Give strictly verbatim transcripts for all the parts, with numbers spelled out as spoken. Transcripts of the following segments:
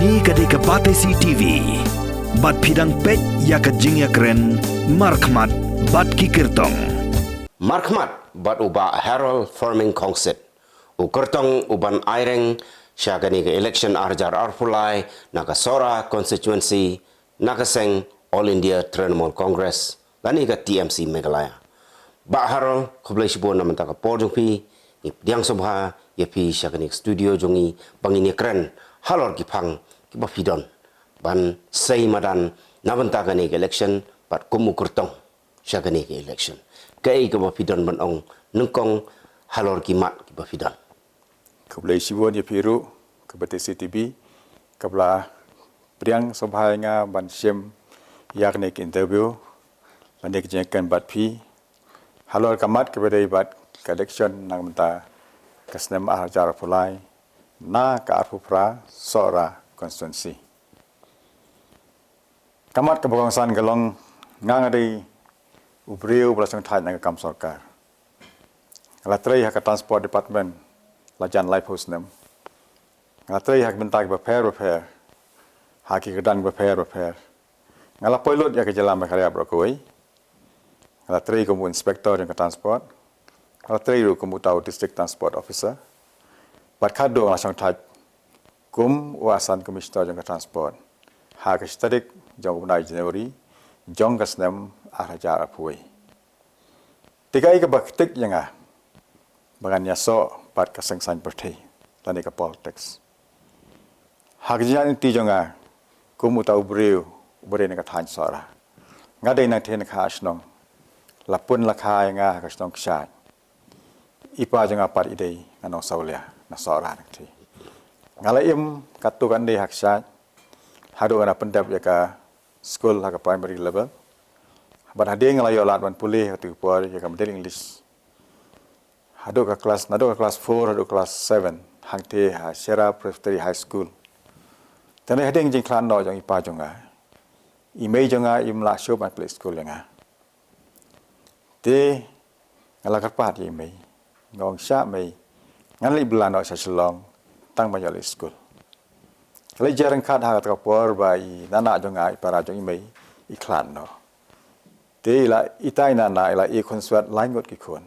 Kane ka dei ka Batesi T V. Bad phi dang peit ïa ka jingïakren markhmat bad ki kyrtong. Markhmat bad u Bah Harold Farming Khongsit, u kyrtong u ban aireng sha kane ka election ar hajar arphew lai na ka Sohra constituency na ka seng All India Trinamool Congress lane ka T M C Meghalaya. Bah Harold, khublei shibun na bynta ka por jong phi. Ngi pdiang sngewbha ïa phi sha kane ka studio jong ngi ba ngin ïakren halor ki phang kiba phi don ban sei madan na bynta kane ka election bad kum u kyrtong sha kane ka election. Kaei kaba phi don ban ong nyngkong halor ki mat kiba phi don? Khublei shibun ïa phi ruh ka Batesi T V kaba la pdiang sngewbha ïa nga ban shim ïa kane ka interview lane ka jingïakren bad phi halor ka mat kaba dei bad ka election na ka bynta ka snem ar hajar arphew lai na ka arphew phra Sohra constituency. Ka mat kaba kongsan ka long, nga nga dei u briew ba la shongthait na ka kam sorkar. Nga la trei ha ka transport department la jan laiphew snem. Nga la trei ha ki bynta kiba pher ba pher, ha ki kyrdan kiba pher ba pher. Nga la poi lut ïa ka jylla Meghalaya baroh kawei. Nga la trei kum u inspector jong ka transport. Nga la trei ruh kum uta u district transport officer. Bad khadduh nga la shongthait kum u Assistant Commissioner jong ka transport ha ka shi tarik jong u bnai January jong ka snem ar hajar arphew wei. Te kaei kaba ktik ïa nga ba ngan ïasoh bad ka seng saiñ pyrthei lane ka politics. Ha ka jingïaid lynti jong nga kum uta u briew uba dei na ka thaiñ Sohra, nga dei nangthie na ka shnong, la pun la kha ïa nga ha ka shnong Kshaid. I pa jong nga pat i dei na Nongsawlia, na Sohra nangthie. Nga la im katto katne ha Kshaid haduh nga la pyndep ïa ka skul ha ka primary level. Bad hadien nga la ïoh lad ban pule ha katu ka por ïa ka Middle English haduh ka klas, naduh ka klas four haduh klas seven hangthie ha Shera Presbytery High School. Te hadien ka jingkhlad noh jong i pa jong nga, i mei jong nga im lah shuh ban plie skul ïa nga. Te nga la kyrpad ïa i mei, nga ong, shah mei, ngan leit bylla noh sha Shillong tang ban ïoh leit skul. Ka leit jia ryngkat ha kata ka por ba i nana jong nga, i para jong i mei, i khlad noh. Te i la, ita i nana i la ïa khunswet lai ngut ki khun.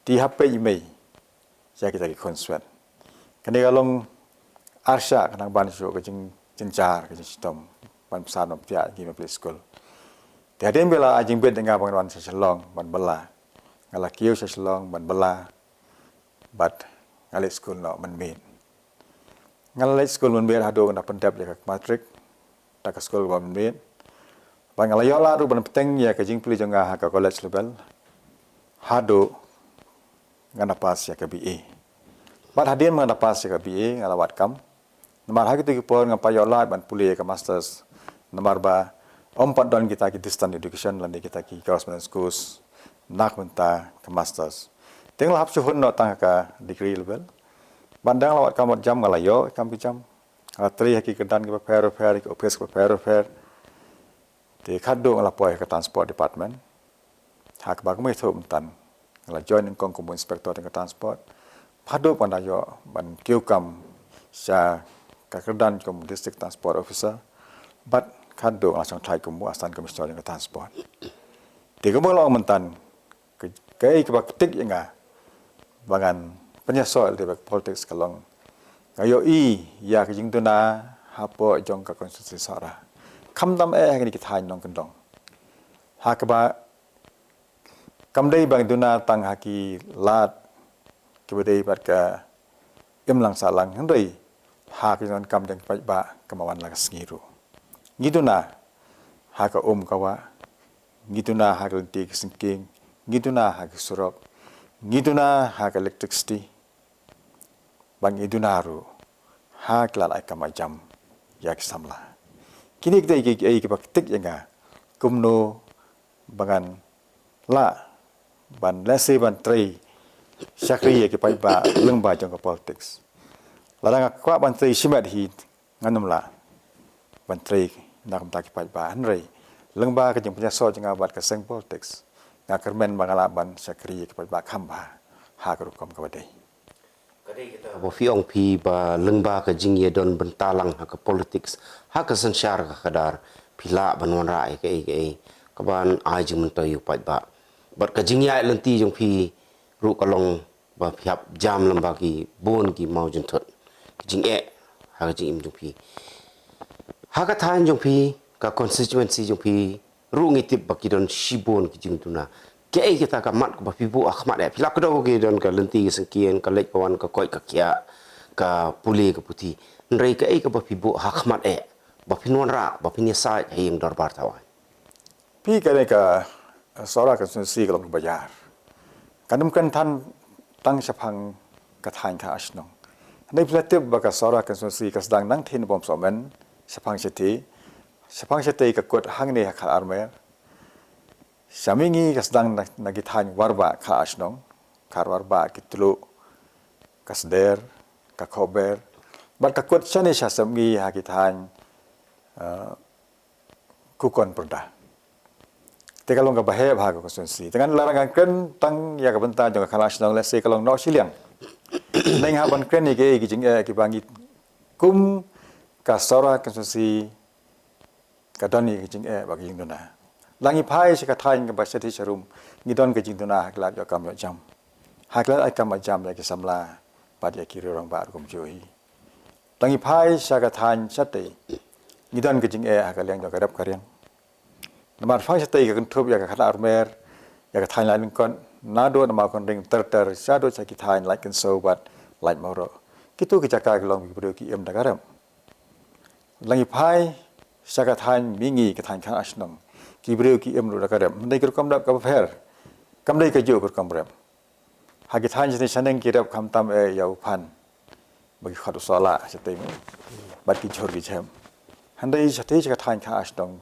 Te i hap peit i mei ïa kita ki khunswet. Kane ka long arshah ka nang ban shuh ka jingjynjar ka jingshitom ban bsa ban pdiah ïa ki ban plie skul. Te hadien ba la ai jingbit ïa nga ban wan sha Shillong ban bylla, nga la kiew sha Shillong ban bylla bad nga leit skul noh mynmiet. Nga la leit skul mynmiet haduh nga da pyndep ïa ka matrik da ka skul kaba mynmiet. Bad nga la ïoh lad ruh ban bteng ïa ka jingpule jong nga ha ka college level haduh nga da pass ïa ka B A. Bad hadien ba nga da pass ïa ka B A nga la wad kam. Namar ha kito ki por ngam pat ïoh lad ban pule ïa ka masters namar ba ym pat don kita ki distance education lane kita ki correspondence course na ka bynta ka masters. Te nga la hap shu hun noh tang ha ka degree level. Bad ynda nga la wad kam wad jam nga la ïoh kam ki jam. Nga la trei ha ki kyrdan kiba pher ba pher, ki ophis kiba pher ba pher. Te khadduh nga la poi ha ka transport department ha kaba kumne mynta nga la join nyngkong kum u inspector jong ka transport. Khadduh ban da ïoh ban kiew kam sha ka kyrdan kum district transport officer. Bad khadduh nga la shongthait kum u assistant commissioner jong ka transport. Te kumba la ong mynta, ka, kaei kaba ktik ïa nga ba ngan pynïasoh ïa ka politics ka long nga ïohi ïa ka jingduna hapoh jong ka constituency Sohra. Khamtam eh ha kine ki thaiñ nongkyndong ha kaba kam dei ba ngi duna tang ha ki lad kiba dei bad ka imlang sahlang hynrei ha ka jingdonkam jong ki paidbah kaba wan la ka sngi ruh. Ngi duna ha ka um ka wah, ngi duna ha ka lynti ka syngkien, ngi duna ha ki surok, ngi duna ha ka electricity, bad ngi duna ruh ha ki lad ai kam ai jam ïa ki samla. Kine ki dei kiei kiei kiba ktik ïa nga kumno ba ngan lah ban lehse ban trei shakri ïa ki paidbah lyngba jong ka politics. Lada nga kwah ban trei shimet hi ngan ym lah ban trei na ka bynta ki paidbah hynrei lyngba ka jingpynïasoh jong nga bad ka seng politics nga kyrmen ba nga lah ban shakri ïa ki paidbah kham bha ha ka rukom kaba dei. Ka Ba phi ong phi ba lyngba ka jingïadon bynta lang ha ka politics, ha ka synshar ka khadar, phi lah ban wanrah ïa kaei kaei kaban ai jingmyntoi ïa u paidbah. Bad ka jingïaid lynti jong phi ruh ka long ba phi hap jam lem bad ki bun ki mawjynthut. Ka jingeh ha ka jingim jong phi. Ha ka thaiñ jong phi, ka constituency jong phi, ruh ngi tip ba ki don shibun ki jingduna. Kaei kata ka mat kaba phi buh ha khmat eh? Phi lah kdew ki don ka lynti ka syngkien, ka leit ka wan, ka koit ka khiah, ka pule ka puthi. Hynrei kaei kaba phi buh ha khmat eh, ba phin wanrah, ba phin ïasaid ha ïing dorbar thawaiñ? Phi, kane ka Sohra constituency ka long kaba ïar. Kan ym kren than tang shaphang ka thaiñ Khar Shnong. Hynrei phi la tip ba ka Sohra constituency ka sdang nangthie na Bumsawmen, shaphang shatei, shaphang shatei ka kut hangne ha Khar Armer. Sha mihngi ka sdang na, na ki thaiñ Warbah Khar Shnong, Khar Warbah, ki Tluh, ka Sder, ka Khohber. Bad ka kut shane sha Sepngi ha ki thaiñ, eh, Kukon Pyrda. Te ka long kaba heh bha ka constituency. Te ngan lah ngan kren tang ïa ka bynta jong ka Khar Shnong, lehse ka long noh shiliang. Nang hap ban kren ïa ki, ki jingeh kiba ngi kum ka Sohra constituency ka don ïa ki jingeh bad ki jingduna. Lada ngi phai sha ka thaiñ kaba shatei sharum, ngi don ka jingduna ha ki lad ïoh kam ïoh jam, ha ki lad ai kam ai jam ïa ki samla bad ïa ki riew rangbah ruh kumjuh hi. Lada ngi phai sha ka thaiñ shatei, ngi don ka jingeh ha ka liang jong ka rep ka riang. Namar phang shatei ka kynthup ïa ka Khar Armer, ïa ka thaiñ Laityngkot, naduh na Mawkynrein ter ter shaduh sha ki thaiñ Laitkynsew bad Laitmawroh. Kito ki jaka ki long ki briew ki im da ka rep. Lada ngi phai sha ka thaiñ mihngi, ka thaiñ Khar Shnong, ki briew ki im ruh da ka rep. Hynrei ka rukom rep kaba pher, kam dei kajuh ka rukom rep. Ha ki thaiñ shaneng shaneng ki rep khamtam eh ïa u phan ba ki khot u sohlah shatei, bad ki jhur ki jhem. Hynrei shatei sha ka thaiñ Khar Shnong,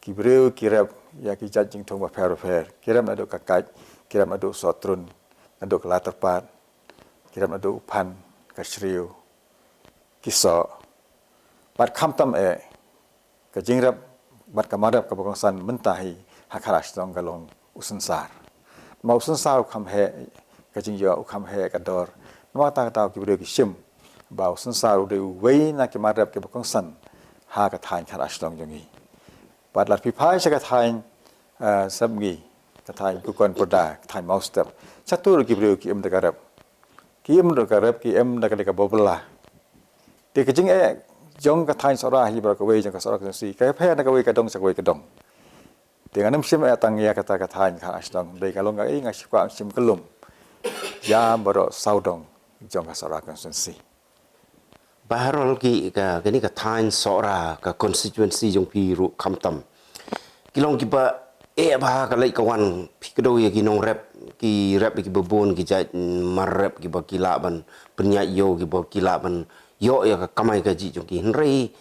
ki briew ki rep ïa ki jait jingthung bapher bapher. Ki rep naduh ka kait, ki rep naduh u sohtrun, naduh ka la tyrpad, ki rep naduh u phan, ka shriew, ki soh. Bad khamtam eh, ka jingrep bad ka marep kaba kongsan mynta hi ha Khar Shnong ka long u synsar. Namar u synsar u kham heh ka jingïoh, u kham heh ka dor. Namar kata ka daw ki briew ki shim ba u synsar u dei uwei na ki marep kiba kongsan ha ka thaiñ Khar Shnong jong ngi. Bad lada phi phai sha ka thaiñ, eh, Sepngi, ka thaiñ Kukon Pyrda, ka thaiñ Mawstep, shato ruh ki briew ki im da ka rep. Ki im da ka rep, ki im da ka, da kaba bylla. Te ka jingeh jong ka thaiñ Sohra hi baroh kawei jong ka Sohra constituency ka pher na kawei ka dong sha kawei ka dong. Te ngan ym shym eh tang ïa kata ka thaiñ Khar Shnong, dei ka long kaei nga shu kwah shim kyllum ïa baroh sawdong jong ka Sohra constituency. Baharal ki ka, kane ka thaiñ Sohra, ka constituency jong phi ruh khamtam ki long kiba eh bha ha ka leit ka wan. Phi kdew ïa ki nongrep, ki rep ïa kiba bun ki jait marep kiba ki lah ban pynïaid ïew, kiba ki lah ban ïoh ïa ka kamai kajih jong ki. Hynrei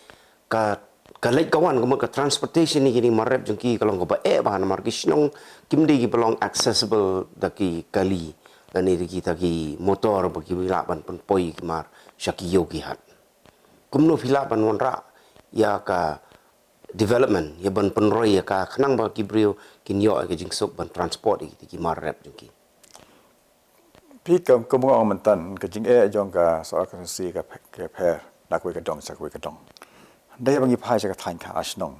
ka, ka leit ka wan, ka mut ka transportation ïa kine ki marep jong ki ka long kaba eh bha, namar ki shnong kim dei kiba long accessible da ki kali lane da kita ki motor ba ki lah ban pynpoi ïa ki mar sha ki ïew ki hat. Kumno phi lah ban wanrah ïa ka development, ïa ban pynroi ïa ka, khnang ba ki briew kin ïoh ïa ka jingsuk ban transport ïa kita ki mar rep jong ki? Phi, kum, kum ba nga ong mynta, ka jingeh jong ka Sohra constituency ka pher, ka pher na kawei ka dong sha kawei ka dong. Hynrei haba ngi phai sha ka thaiñ Khar Shnong,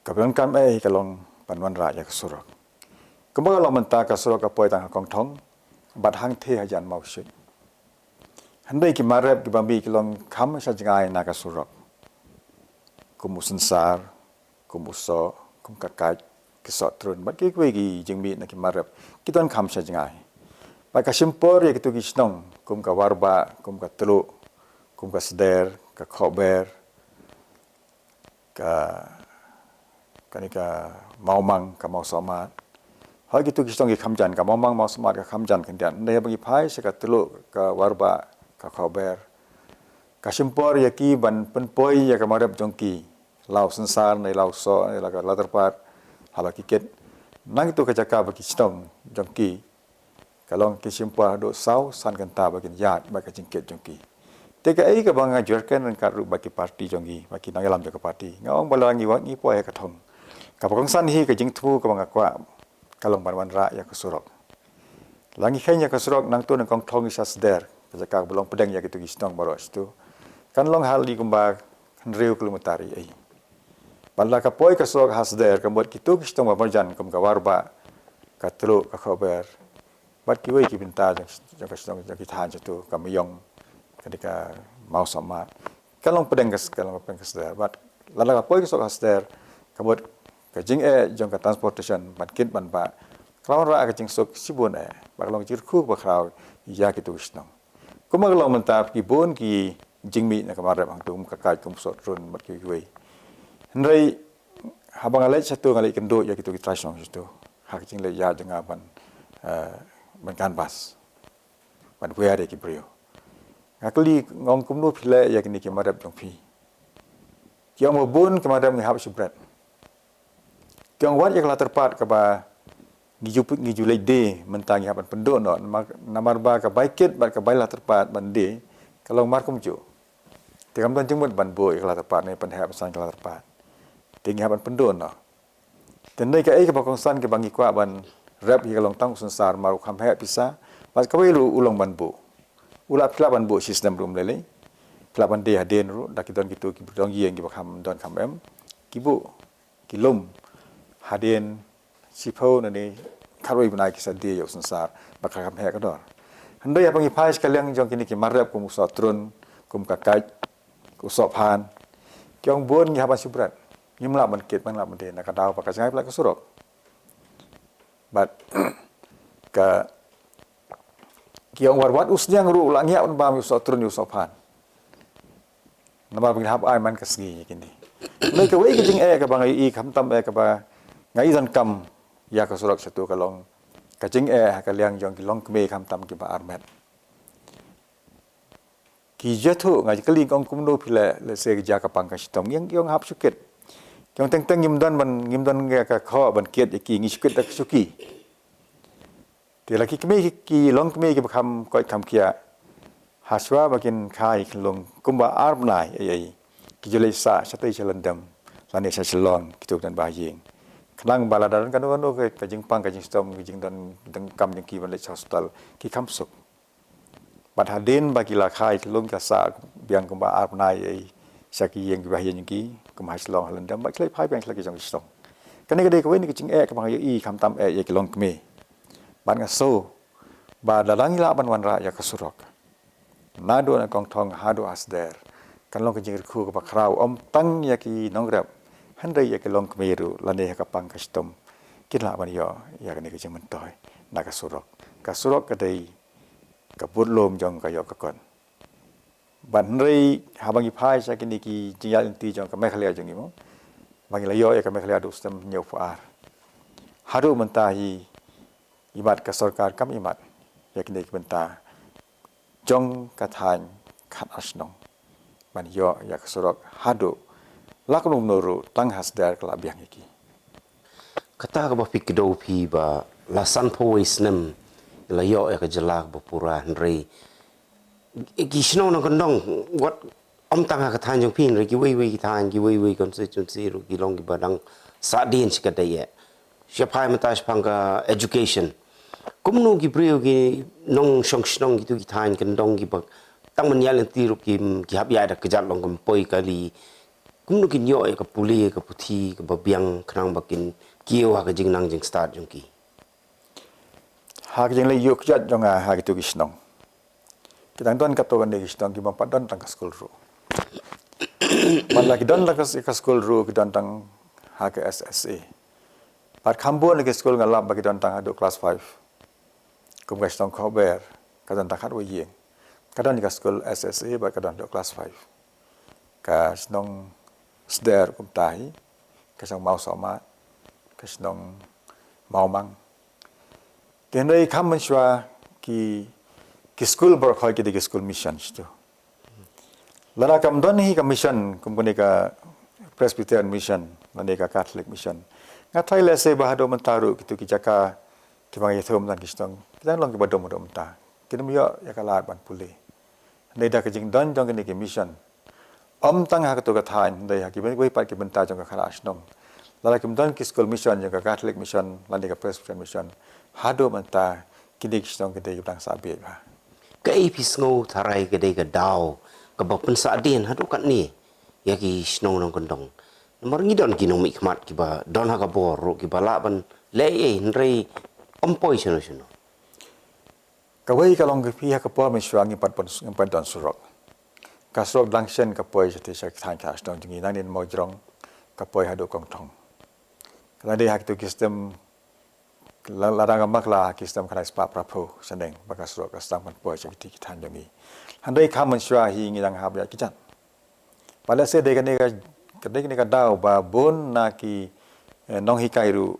kaba donkam eh ka long ban wanrah ïa ka surok. Kumba ka long mynta, ka surok ka poi tang ha Kongthong bad hangthie hajan Mawshit. Hynrei ki marep kiba mih ki long kham sha jngai na ka surok. Kum u synsar, kum u soh, kum ka kait, ki sohtrun bad kiwei ki jingmih na ki marep ki don kham sha jngai. Bad ka shim por ïa kito ki shnong kum ka Warbah, kum ka Tluh, kum ka Sder, ka Khohber, ka, kane ka Mawmang, ka Mawsohmat. Hooid, kito ki shnong ki kham jan, ka Mawmang, Mawsohmat ka kham jan khyndiat. Hynrei haba ngi phai sha ka Tluh, ka Warbah, ka Khohber, ka shim por ïa ki ban pynpoi ïa ka marep jong ki, la u synsar ne la u soh ne la ka la tyrpad, haba ki kit. Na kito ki jaka ba ki shnong jong ki, ka long ki shim por haduh saw san kynta ba kin ïaid bad ka jingkit jong ki. Te kaei kaba nga jurken ryngkat ruh bad ki party jong ngi, bad ki nongïalam jong ka party, nga ong ba la ngi wan ngi poi ha ka thong. Kaba kongsan hi, ka jingthmu kaba nga kwah ka long ban wanrah ïa ka surok. La ngi kheiñ ïa ka surok nangto na Kongthong ngi sa sdang ka jaka ba long pdeng ïa kitu ki shnong baroh shitu. Kan long hali kumba hynriew kilometer ïa. Bad la ka poi ka surok ha sdang ka mut kitu ki shnong ba marjan kum ka Warbah, ka Truk, ka Khopber. Bad kiwei ki bynta jong, jong ka shnong jong ki thaiñ shitu ka Myong, ka dei ka Mawsawmat. Ka long pdeng ka, ka long pdeng ka sdang. Bad la la ka poi ka surok ha sdang ka mut ka jingeh jong ka transportation ban kit ban bah ka la wanrah ka jingsuk shibun eh. Bad ka long jingkyrkhu ba khraw ïa kitu ki shnong. Kumba ka long mynta ki bun ki jingmih na ka Mawrep hangtu kum ka Kait, kum Sohtrun bad kiwei. Hynrei haba nga leit shatu nga leit kynduh ïa kitu ki trai shnong shitu ha ka jingleit ïaid jong nga ban, eh, ban canvass ban wer ïa ki briew. Nga kylli, nga ong kumno phi leh ïa kine ki Mawrep jong phi? Ki ong ba bun ki Mawrep ngi hap shu bret. Ki ong wat ïa ka la tyrpad kaba ngi ju, ngi ju leit die mynta ngi hap ban pynduh noh. Namar, namar ba ka bai kit bad ka bai la tyrpad ban die ka long mar kumjuh. Te kam don jingmut ban buh ïa ka la tyrpad ne pynheh pynsan ka la tyrpad. Te ngi hap ban pynduh noh. Te hynrei kaei kaba kongsan kaba ngi kwah ban rep hi ka long tang u synsar mar u kham heh pisa. Bad kawei ruh u long ban buh. U lah, phi lah ban buh shisnem ruh ym lei lei. Phi lah ban die hadien ruh, da ki don kitu ki dong ïing kiba kham don kham em. Ki buh, ki lum hadien shiphew nangne khatwei bnai ki sa die ïa u synsar ba ka kham heh ka dor. Hynrei haba ngi phai sha ka liang jong kine ki Mawrep kum u Sohtrun, kum ka Kait, u Sohphan, ki ong bun ngi hap ban shu bret. Ngim lah ban kit, ngim lah ban die na ka daw ba ka jngai palat ka surok. Bad ka, ki ong wat wat u sniang ruh u la ngiah ban bam ïa u Sohtrun ïa u Sohphan. Namar ba ngin hap ai man ka sngi ïa kine. Hynrei kawei ka jingeh kaba nga ïohi khamtam eh kaba nga ïohi donkam ïa ka surok shatu ka long ka jingeh ha ka liang jong ki longkmie khamtam kiba armet. Ki jia thuh, nga kylli, nga ong kumno phi leh, lehse ka jia ka pang ka shitom, ki ong hap shu kit. Ki ong teng teng ngim don ban, ngim don ka khoh ban kit ïa ki, ngi shu kit da ka shuki. Te la ki kmie, ki longkmie kiba kham koit kham khiah, ha shuwa ba kin kha ïa ki khyllung kumba ar bnai ei ei, ki ju leit sah shatei sha Lyndem lane sha Shillong, kitu ki don ba ha ïing. Khnang ba lada don kano kano ka, ka jingpang ka jingshitom, ka jingdon donkam jong ki ban leit sha hospital, ki kham suk. Bad hadien ba ki la kha ïa ki khyllung, ki la sah biang kumba ar bnai ei ei sha ki ïing kiba ha ïing jong ki, kum ha Shillong ha Lyndem, bad ki leit phai biang sha la ki jong ki shnong. Kane ka dei kawei na ki jingeh kaba nga ïohi khamtam eh ïa ki longkmie. Bad nga sngew ba lada ngi lah ban wanrah ïa ka surok naduh na Kongthong haduh ha sdang, kan long ka jingkyrkhu kaba khraw ym tang ïa ki nongrep, hynrei ïa ki longkmie ruh lane ha ka pang ka shitom kin lah ban ïoh ïa kane ka jingmyntoi na ka surok. Ka surok ka dei ka budlum jong ka ïoh ka kot. Bad hynrei haba ngi phai sha kine ki jingïaid lynti jong ka Meghalaya jong ngi mo, ba ngi la ïoh ïa ka Meghalaya haduh u snem hynñiewphew ar. Haduh mynta hi imat ka sorkar kam imat ïa kine ki bynta jong ka thaiñ khatar shnong ban ïoh ïa ka surok haduh la kumno kumno ruh tang ha sdang ka la biang ïa ki. Kata kaba phi kdew phi ba la sanphew wei snem la ïoh ïa ka jylla kaba pura, hynrei ki shnong nongkyndong wat ym tang ha ka thaiñ jong phi, hynrei kiwei wei ki thaiñ, kiwei wei constituency ruh ki long kiba dang sahdien shi katdei eh. Sha phai mynta shaphang ka education, kumno ki briew ki nongshong shnong kitu ki thaiñ kyndong kiba tang ban ïaid lynti ruh ki, ki hap ïaid da kjat long kum poi kali, kumno kin ïoh ïa ka pule ka puthi kaba biang khnang ba kin kiew ha ka jingnang jingstad jong ki? Ha ka jingleit ïuh kjat jong nga ha kitu ki shnong, ki dang don katto katne ki shnong ki bym pat don tang ka skul ruh. Bad la ki don tang ka, ka skul ruh ki don tang ha ka S S A. Bad kham bun ki skul nga lap ba ki don tang haduh klas five. Kum ka shnong Khopber ka don tang khatwei ïing, ka don ka skul S S A bad ka don haduh klas five. Ka shnong Sder kumta hi, ka shnong Mawsawmat, ka shnong Mawmang. Te hynrei kham mynshuwa ki, ki skul baroh khoit ki dei ki skul mission shitu. Lada kam don hi ka mission kum kane ka Presbyterian mission lane ka Catholic mission, nga tharai lehse ba haduh mynta ruh kitu ki jaka kiba nga ïathuh mynta ki shnong ki dang long kiba dum haduh mynta, kim ïoh ïa ka lad ban pule. Hynrei da ka jingdon jong kine ki mission, ym tang ha katu ka thaiñ, hynrei ha kiwei pat ki bynta jong ka khadar shnong, lada kim don ki skul mission jong ka Catholic mission lane ka Presbyterian mission, haduh mynta kine ki shnong ki dei ki ba dang sah bieit bha. Kaei phi sngew tharai ka dei ka daw kaba pynsah dien haduh katne ïa ki shnong nongkyndong? Namar ngi don ki nongmihkhmat kiba don ha ka bor ruh kiba lah ban leh ei hynrei ym poi shano shano. Kawei ka long ka phi ha ka por mynshuwa ngim pat pon, ngim pat don surok. Ka surok dang shen ka poi sha te sha ka thaiñ ka shnong jong ngi nangne na Mawjrong ka poi haduh Kongthong. Ka la dei ha kitu ki snem la, la dang ka makla ha ki snem khyndai spah phraphew shaneng ba ka surok ka sdang ban poi sha kiti ki thaiñ jong ngi. Hynrei ka mynshuwa hi ngi dang hap ïa ki jan. Ba lehse dei kane ka, ka dei kane ka daw ba bun na ki, eh, nonghikai ruh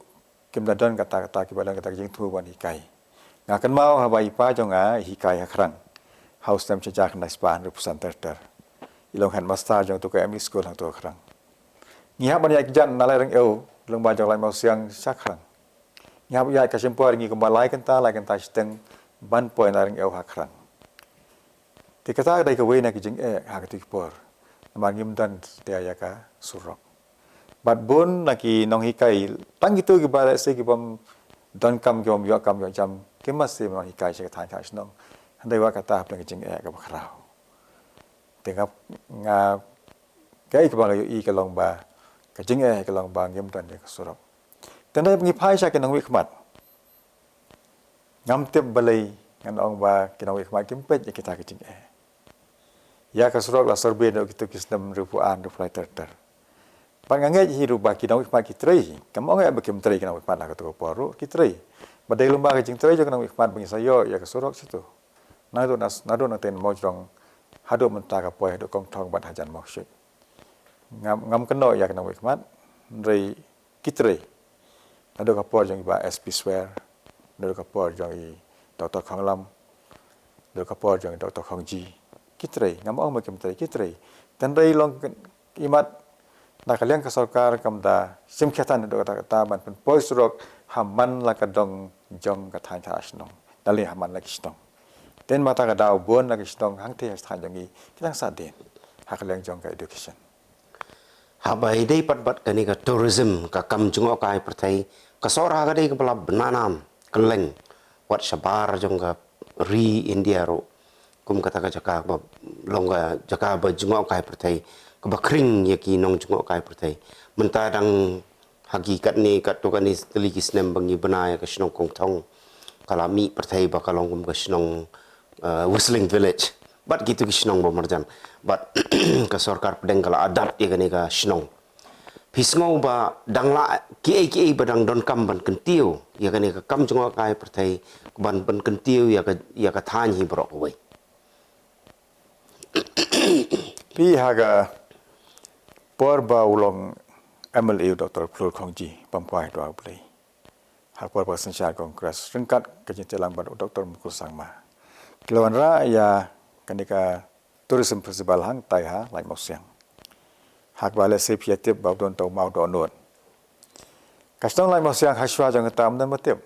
kim da don kata kata kiba don kata ka jingthmu ban hikai. Nga kynmaw haba i pa jong nga i hikai ha Khrang ha u snem shajar khyndai spah hynriewphew san ter ter. I long headmaster jong tu ka M E school hangtu ha Khrang. Ngi hap ban ïaid ki jan na Lairyngew lyngba jong Laitmawsiang sha Khrang. Ngi hap ïaid ka shim por ngi kumba lai kynta lai kynta shiteng ban poi na Lairyngew ha Khrang. Te kata ka dei kawei na ki jingeh ha katu ki por. Namar ngim don te ïa ka surok. Bad bun na ki nonghikai tang kitu kiba lehse ki bym don kam ki bym ïoh kam ïoh jam ki masi nonghikai sha ka thaiñ ka shnong. Hynrei wat kata hap dang ka jingeh kaba khraw. Te nga, nga kaei kaba nga ïohi ka long ba ka jingeh ka long ba ngim don ïa ka surok. Te hynrei ngi phai sha ki nongmihkhmat. Ngam tip balei ngan ong ba ki nongmihkhmat kim peit ïa kita ki jingeh. Ïa ka surok la survey noh kitu ki snem hynriewphew ar hynriewphew lai ter ter. Bad nga ngeit hi ruh ba ki nongmihkhmat ki trei hi. Kam ong ïa ba kim trei ki nongmihkhmat ha katu ka por ruh ki trei. Ba dei lyngba ka jingtrei jong ki nongmihkhmat ba ngi sa ïoh ïa ka surok shitu. Naduh na, naduh na ten Mawjrong haduh mynta ka poi haduh Kongthong bad hajan Mawshut. Ngam, ngam kynnoh ïa ki nongmihkhmat hynrei ki trei. Naduh ka por jong i Bah S P Swer, naduh ka por jong i Doktor Khonglam, naduh ka por jong i Doktor Khongji. Ki trei, ngam ong ba kim trei, ki trei. Te hynrei long ka, imat na ka liang ka sorkar kam da shim khia than naduh kata kata ban pynpoi surok ha man la ka dong jong ka thaiñ ka shnong. Nalor ha man la ki shnong. Te mynta ka daw bun na ki shnong hangtei ha thaiñ jong ngi ki dang sah dien ha ka liang jong ka education. Haba ïadei pat bad kane ka tourism, ka kam jngohkai pyrthei, ka Sohra ka dei kaba la bna nam kylleng wat shabar jong ka ri India ruh. Kum kata ka jaka ba long ka jaka ba jngohkai pyrthei, kaba khring ïa ki nongjngohkai pyrthei. Mynta dang ha ki katne katto katne tylli ki snem ba ngi bna ïa ka shnong Kongthong, ka la mih pyrthei ba ka long kum ka shnong, eh, Whistling Village. Bad kitu ki shnong ba marjan. Bad ka sorkar pdeng ka la adapt ïa kane ka shnong. Phi sngew ba dang la kiei kiei ba dang donkam ban kyntiew ïa kane ka kam jngohkai pyrthei, ban, ban kyntiew ïa ka, ïa ka thaiñ hi baroh kawei. Phi ha ka por ba u long M L A u Doktor Phlur Khongji, bam kwai dua U Blei. Ha ka por ba ka synshar Congress ryngkat ka jingtreilang bad u Doktor Mukul Sangma, ki la wanrah ïa kane ka tourism festival hangtai ha Laitmawsiang. Ha kaba lehse phi ïa tip ba u don uta u maw dohnud. Ka shnong Laitmawsiang ha shuwa jong kata ym don ba tip.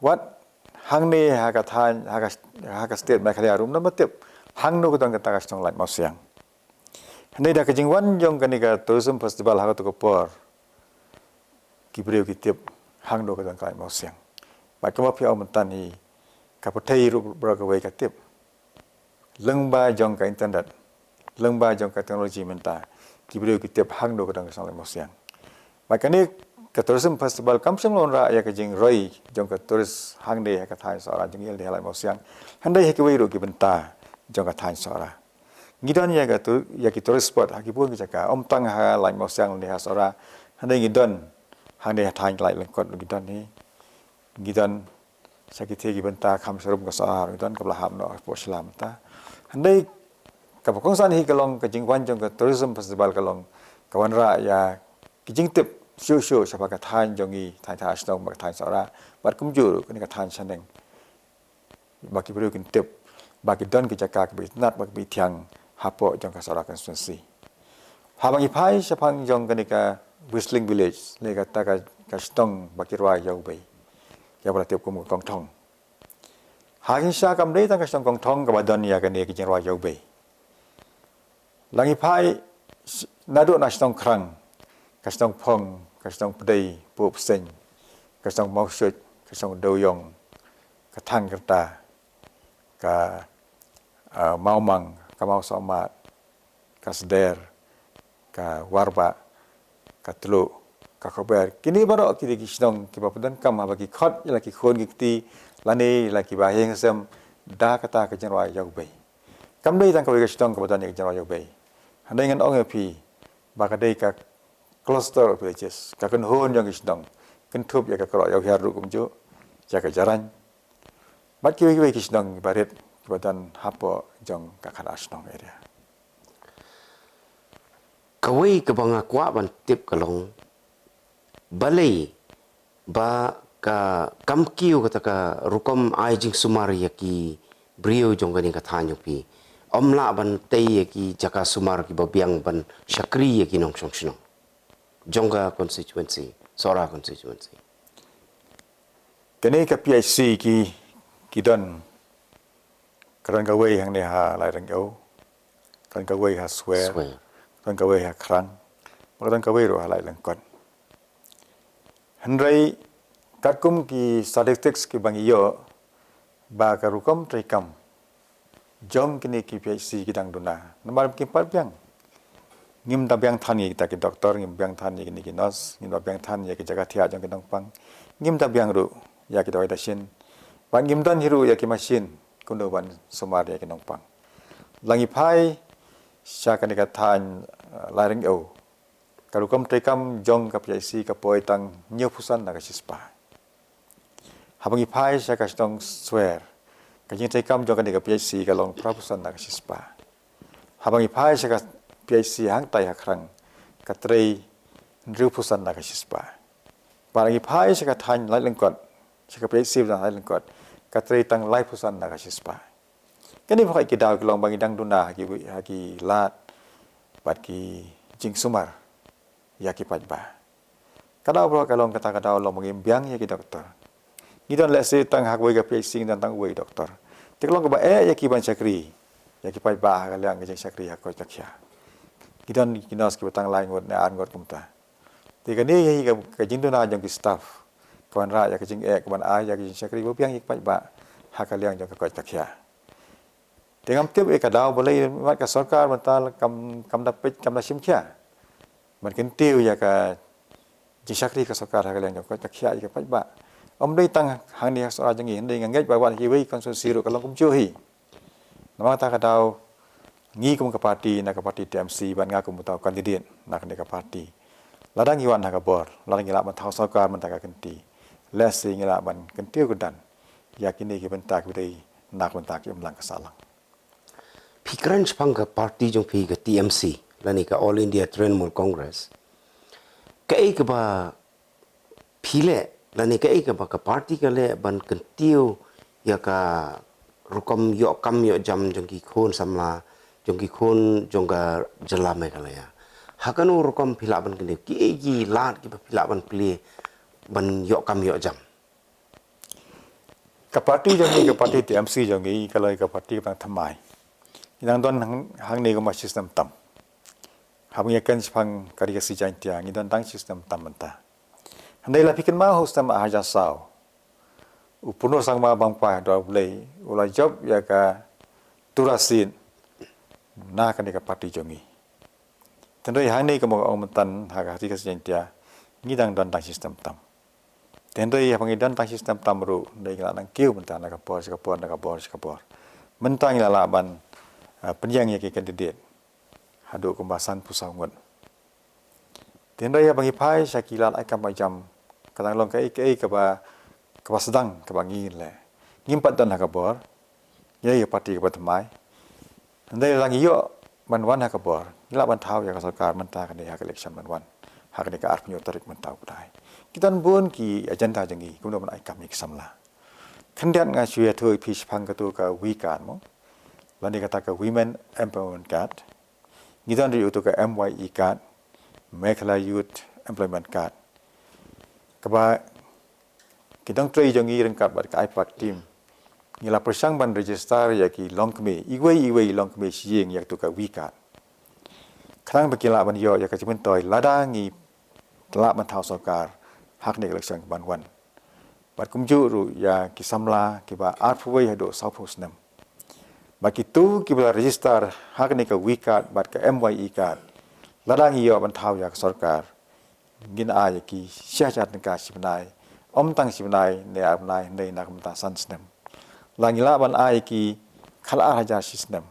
Wat hangne ha ka thaiñ, ha ka, ha ka state Meghalaya ruh ym don ba tip hangno ka don kata ka shnong Laitmawsiang. Hynrei da ka jingwan jong kane ka tourism festival ha katu ka por, ki briew ki tip hangno ka don ka Laitmawsiang. Bad kumba phi ong mynta hi, ka pyrthei ruh baroh kawei ka tip. Lyngba jong ka internet, lyngba jong ka technology mynta, ki briew ki tip hangno ka don ka shnong Laitmawsiang. Bad kane ka tourism festival kam shym la wanrah ïa ka jingroi jong ka tourist hangne ha ka thaiñ Sohra jong ngi lane ha Laitmawsiang, hynrei ha kiwei ruh ki bynta jong ka thaiñ Sohra. Ngi don ïa ka tu, ïa ki tourist spot ha ki bun ki jaka, ym tang ha Laitmawsiang lane ha Sohra. Hynrei ngi don hangne ha thaiñ Laitlyngkot ngi don hi. Ngi don sha kiti ki bynta kham sharum ka Sohra ngi don, kaba la hap noh hapoh Shillong mynta. Hynrei kaba kongsan hi ka long ka jingwan jong ka tourism festival ka long ka wanrah ïa ki jingtip shuh shuh shaphang ka thaiñ jong ngi, thaiñ, thaiñ shnong bad ka thaiñ Sohra bad kumjuh ruh kane ka thaiñ shaneng. Ba ki briew kin tip ba ki don ki jaka kiba itynnad bad kiba ithiang hapoh jong ka Sohra constituency. Haba ngi phai shaphang jong kane ka Whistling Village, lane kata ka, ka shnong ba ki rwai ïa u bei, ïa ba la tip kum ka Kongthong. Ha ki sha kam dei tang ka shnong Kongthong kaba don ïa kane ka jingrwai ïa u bei. La ngi phai sh-, naduh na shnong Khrang, ka shnong Phong, ka shnong Pdei, Pupseng, ka shnong Mawshut, ka shnong Dewïong, ka Thangkrta, ka, ah, Mawmang, ka Mawsawmat, ka Sder, ka Warbah, ka Tluh, ka Khawber. Kine baroh ki dei ki shnong kiba pyndonkam haba ki khot ïa la ki khun ki kti lane ïa la kiba ïeng sem da kata ka jingrwai ïa u bei. Kam dei tang kawei ka shnong kaba don ïa ka jingrwai ïa u bei. Hynrei ngan ong ïa phi ba ka dei ka cluster of villages, ka kynhun jong ki shnong, kynthup ïa ka Kroh Ïawhiar ruh kumjuh, ïa ka Jarain bad kiwei kiwei ki shnong kiba rit kiba don hapoh jong ka Khadar Shnong area. Kawei kaba nga kwah ban tip ka long balei ba ka kam kiew kata ka rukom ai jingsumar ïa ki briew jong kane ka thaiñ jong phi. Ym lah ban tei ïa ki jaka sumar kiba biang ban shakri ïa ki nongshong shnong jong ka constituency, Sohra constituency. Kane ka P H C ki, ki don, ka don kawei hangne ha Lairyngew, ka don kawei ha Swer, Swer. Ka don kawei ha Khrang, bad ka don kawei ruh ha Laitlyngkot. Hynrei katkum ki statistics kiba ngi ïoh, ba ka rukom treikam jong kine ki P H C ki dang duna namar kim pat biang. Ngim da biang than ïa kita ki doktor, ngim biang than ïa kine ki nurse, ngim da biang than ïa ki jaka thiah jong ki nongpang, ngim da biang ruh ïa ki dawai dashin, bad ngim don hi ruh ïa ki machine kumno ban sumar ïa ki nongpang. Lada ngi phai sha kane ka thaiñ, eh, Lairyngew, ka rukom treikam jong ka P H C ka poi tang hynñiewphew san na ka shispah. Haba ngi phai sha ka shnong Swer, ka jingtreikam jong kane ka P H C ka long phraphew san na ka shispah. Haba ngi phai sha ka P H C hangtai ha Khrang, ka trei hynriewphew san na ka shispah. Bad ngi phai sha ka thaiñ Laitlyngkot, sha ka P H C ba don Laitlyngkot, ka trei tang laiphew san na ka shispah. Kane baroh ki daw ki long ba ngi dang duna ha ki, ha ki lad bad ki jingsumar ïa ki paidbah. Ka daw baroh ka long, kata ka daw long ba ngim biang ïa ki doktor. Ngi don lehse tang ha kawei ka P H C ngi don tang uwei doktor. Te ka long kaba eh ïa ki ban shakri ïa ki paidbah ha ka liang ka jingshakri ha koit ka khiah. Ngi don ki nurse kiba tang lai ngut ne ar ngut kumta. Te kane hi ka, ka jingduna jong ki staff ka wanrah ïa ka jingeh ka ban ai ïa ka jingshakri ba biang ïa ki paidbah ha ka liang jong ka koit ka khiah. Te ngam tip ïa ka daw balei mat ka sorkar mynta kam, kam da peit, kam da shim khia ban kyntiew ïa ka jingshakri ka sorkar ha ka liang jong ka koit ka khiah ïa ki paidbah. Ym dei tang hangne ha Sohra jong ngi, hynrei nga ngeit ba wan ha kiwei ki constituency ruh ka long kumjuh hi. Namar kata ka daw ngi kum ka party na ka party T M C bad nga kum uta u candidate na kane ka party, lada ngi wan ha ka bor, lada ngi lah ban thaw sorkar mynta ka kynti, lehse ngi lah ban kyntiew kyrdan ïa kine ki bynta kiba dei na ka bynta ka imlang ka sahlang. Phi kren shaphang ka party jong phi ka T M C lane ka All India Trinamool Congress. Kaei kaba phi leh lane kaei kaba ka party ka leh ban kyntiew ïa ka rukom ïoh kam ïoh jam jong ki khun samla, jong ki khun jong ka jylla Meghalaya? Ha kano rukom phi lah ban kyntiew, kiei ki lad kiba phi lah ban plie ban ïoh kam ïoh jam? Ka party jong ngi, ka party T M C jong ngi ka long ka party kaba thymmai. Ngi dang don hang, hangne kum ba shi snem tam. Haba ngi ïakren shaphang ka Ri Khasi Jaiñtia ngi don tang shi snem tam mynta. Hynrei lada phi kynmaw ha u snem ar hajar saw, u Purno Sangma Bangpaihdor Blei u la jop ïa ka tura seat na kane ka party jong ngi. Te hynrei hangne kumba nga ong mynta ha ka Ri Khasi Jaiñtia ngi dang don tang shi snem tam. Te hynrei haba ngi don tang shi snem tam ruh, hynrei ngi la nang kiew mynta na ka por sha ka por, na ka bor sha ka bor. Mynta ngi la lah ban, ah, pynïeng ïa ki candidate haduh kumba sanphew saw ngut. Te hynrei haba ngi phai sha ki lad ai kam ai jam, ka dang long kaei kaei kaba, kaba sdang kaba ngi leh. Ngim pat don ha ka bor, ngi dei ka party kaba thymmai. Hynrei lada ngi ïoh ban wan ha ka bor, ngi lah ban thaw ïa ka sorkar mynta kane ha ka election ban wan ha kane ka arphew hynñiew tarik mynta u bnai. Ki don bun ki agenda jong ngi kumno ban ai kam ïa ki samla. Khyndiat nga shu ïathuh ïa phi shaphang katu ka W card mo, lane kata ka Women Empowerment Card. Ngi don ruh utu ka M Y E card, Meghalaya Youth Employment Card, kaba ki nongtrei jong ngi ryngkat bad ka IPART team ngi la pyrshang ban register ïa ki longkmie, iwei iwei i longkmie shi ïing ïa katu ka W card, khnang ba ki lah ban ïoh ïa ka jingmyntoi lada ngi lah ban thaw sorkar ha kane ka election kaban wan. Bad kumjuh ruh ïa ki samla kiba arphew wei haduh sawphew snem. Bad kito kiba la register ha kane ka V card bad ka M Y E card, lada ngi ïoh ban thaw ïa ka sorkar, ngin ai ïa ki shi hajar tyngka shi bnai, ym tang shi bnai ne ar bnai, hynrei na ka bynta san snem. Lada ngi lah ban ai ïa ki khatar hajar shi snem,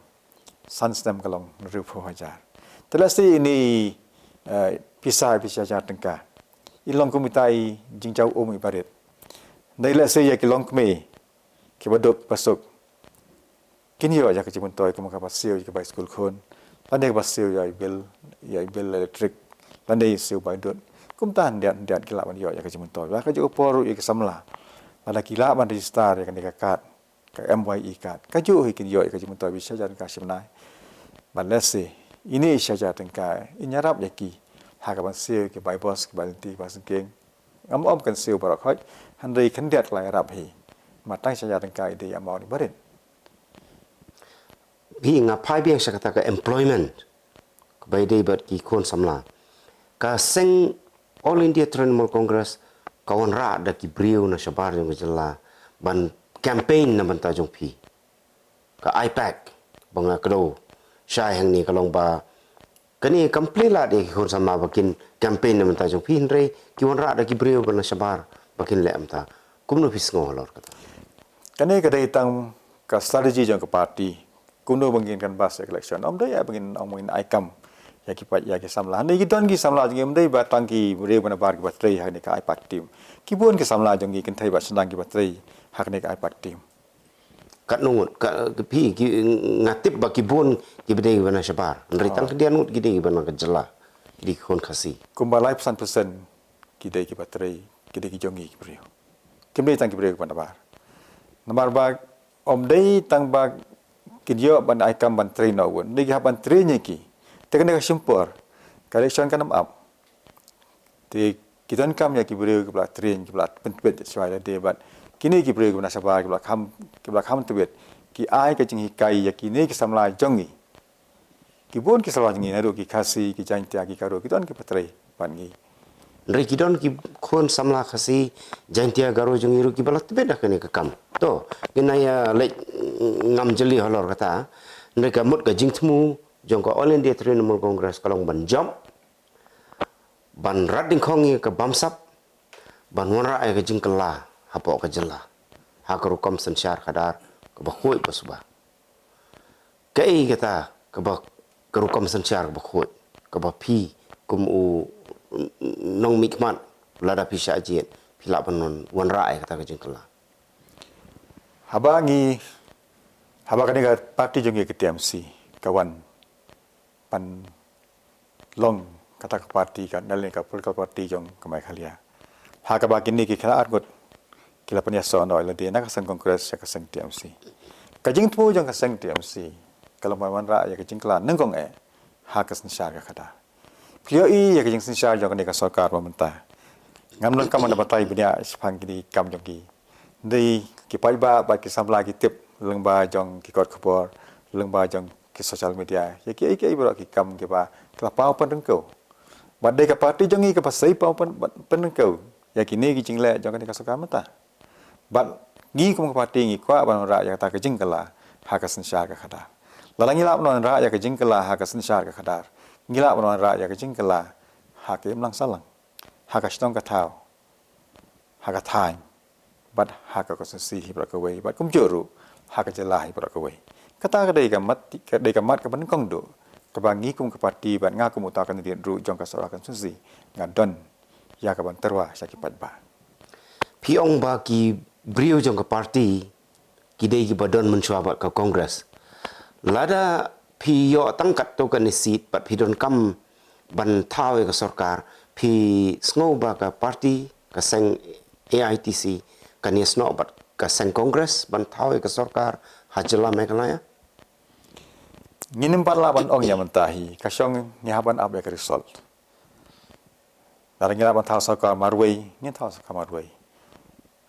san snem ka long hynriewphew hajar. Te lehse ine i pisa, pisa hajar tyngka i long kum ita i jingjaw um iba rit. Hynrei lehse ïa ki longkmie kiba duk ba suk kin ïoh ïa ka jingmyntoi kum kaba siew ïa ka bai skul khun, lane kaba siew ïa i bill, ïa i bill electric, lane siew bai dud. Kumta hyndiat hyndiat ki lah ban ïoh ïa ka jingmyntoi. Ba kajuh ka por ruh ïa ki samla, lada ki lah ban register ïa kane ka card, ka M Y E card, kajuh hi kin ïoh ïa ka jingmyntoi ba shi hajar tyngka shi bnai. Bad lehse ine i shi hajar tyngka in ïarap ïa ki ha kaban siew ki bai bos, ki bai lynti, ki bai syngkien. Ngam ong kan siew baroh khoit, hynrei khyndiat ka la ïarap hi. Namar tang shi hajar tyngka i dei amount iba rit. Phi, nga phai biang sha kata ka employment kaba ïadei bad ki khun samla. Ka seng All India Trinamool Congress ka wanrah da ki briew na shabar jong ka jylla ban campaign na bynta jong phi. Ka IPAC ba nga kdew shai hangne ka long ba kane kam plie lad ïa ki khun samla ba kin campaign na bynta jong phi, hynrei ki wanrah da ki briew ba na shabar ba kin leh kumta. Kumno phi sngew halor kata? Kane ka dei tang ka strategy jong ka party. Kumno ba ngin canvass ïa ka election. Ym dei ïa ba ngin ong ba ngin ai kam ïa ki paid, ïa ki samla. Hynrei ki don ki samla jong ngi, ym dei ba tang ki briew ba nabar kiba trei ha kane ka IPAC team. Ki bun ki samla jong ngi kynthei bad shnong kiba trei ha kane ka IPAC team. Katno ngut, ka, ka phi, ki, nga tip ba ki bun kiba dei ba na shabar. Hynrei tang khyndiat ngut ki dei ba na ka jylla. Ki dei ki khun Khasi. Kumba laiphew san percent ki dei kiba trei, ki dei ki jong ngi ki briew. Kim dei tang ki briew kiba nabar. Namar ba ym dei tang ba kin ïoh ban ai kam ban trei noh bun. Dei ki hap ban trei ïa ki. Te kane ka shim por. Ka election kan ym ap. Te ki donkam ïa ki briew kiba la train, kiba la pyntbit shuwa ïa lade bad kine ki briew kiba na shabar kiba la kham, kiba la kham tbit. Ki ai ka jinghikai ïa kine ki samla jong ngi. Ki bun ki samla jong ngi naduh ki Khasi, ki Jaintia, ki Garo, ki don kiba trei bad ngi. Hynrei ki don ki khun samla Khasi, Jaintia, Garo jong ngi ruh kiba la tbit da kane ka kam. To, ngin ïa leit ngam jylliew halor kata. Hynrei ka mut ka jingthmu jong ka All India Trinamool Congress ka long ban jop, ban rat dyngkhong ïa ka bamsap, ban wanrah ïa ka jingkylla hapoh ka jylla ha ka rukom synshar khadar kaba khuid ba suba. Kaei kata kaba, ka rukom synshar kaba khuid kaba phi kum u nongmihkhmat, lada phi shah jied phi lah ban wan, wanrah ïa kata ka jingkylla? Haba ngi, haba kane ka party jong ngi ka TMC ka wan ban long kata ka party, ka nalin ka political party jong ka Meghalaya, ha kaba kine ki khyndai arngut ki la pynïasoh noh ïa lade na ka seng Congress sha ka seng TMC. Ka jingthmu jong ka seng TMC ka long ban wanrah ïa ka jingkylla nyngkong eh ha ka synshar ka khadar. Phi ïohi ïa ka jingsynshar jong kane ka sorkar ba mynta. Ngam donkam ban batai bniah shaphang kine ki kam jong ki. Hynrei ki paidbah bad ki samla ki tip lyngba jong ki kot khubor, lyngba jong ki social media, ïa kiei kiei baroh ki kam kiba ki la paw pynryngkew. Bad dei ka party jong ngi kaba sei paw pyn, pynryngkew ïa kine ki jingleh jong kane ka sorkar mynta. Bad ngi kum ka party ngi kwah ban wanrah ïa kata ka jingkylla ha ka synshar ka khadar. Lada ngi lah ban wanrah ïa ka jingkylla ha ka synshar ka khadar, ngi lah ban wanrah ïa ka jingkylla ha ka imlang sahlang, ha ka shnong ka thaw, ha ka thaiñ, bad ha ka constituency hi baroh kawei, bad kumjuh ruh ha ka jylla hi baroh kawei. Kata ka dei ka mat, ka dei ka mat kaba nyngkong duh kaba ngi kum ka party bad nga kum uta u candidate ruh jong ka Sohra constituency nga don ïa kaban tyrwa sha ki paidbah. Phi ong ba ki briew jong ka party ki dei kiba don mynshuwa bad ka Congress. Lada phi ïoh tang katto katne seat bad phi donkam ban thaw ïa ka sorkar, phi sngew ba ka party, ka seng AITC kan ïasnoh bad ka seng Congress ban thaw ïa ka sorkar ha jylla Meghalaya? Ngim pat lah ban ong ïa mynta hi, ka shong ngi hap ban ap ïa ka result. Lada ngi lah ban thaw sorkar marwei, ngin thaw sorkar marwei.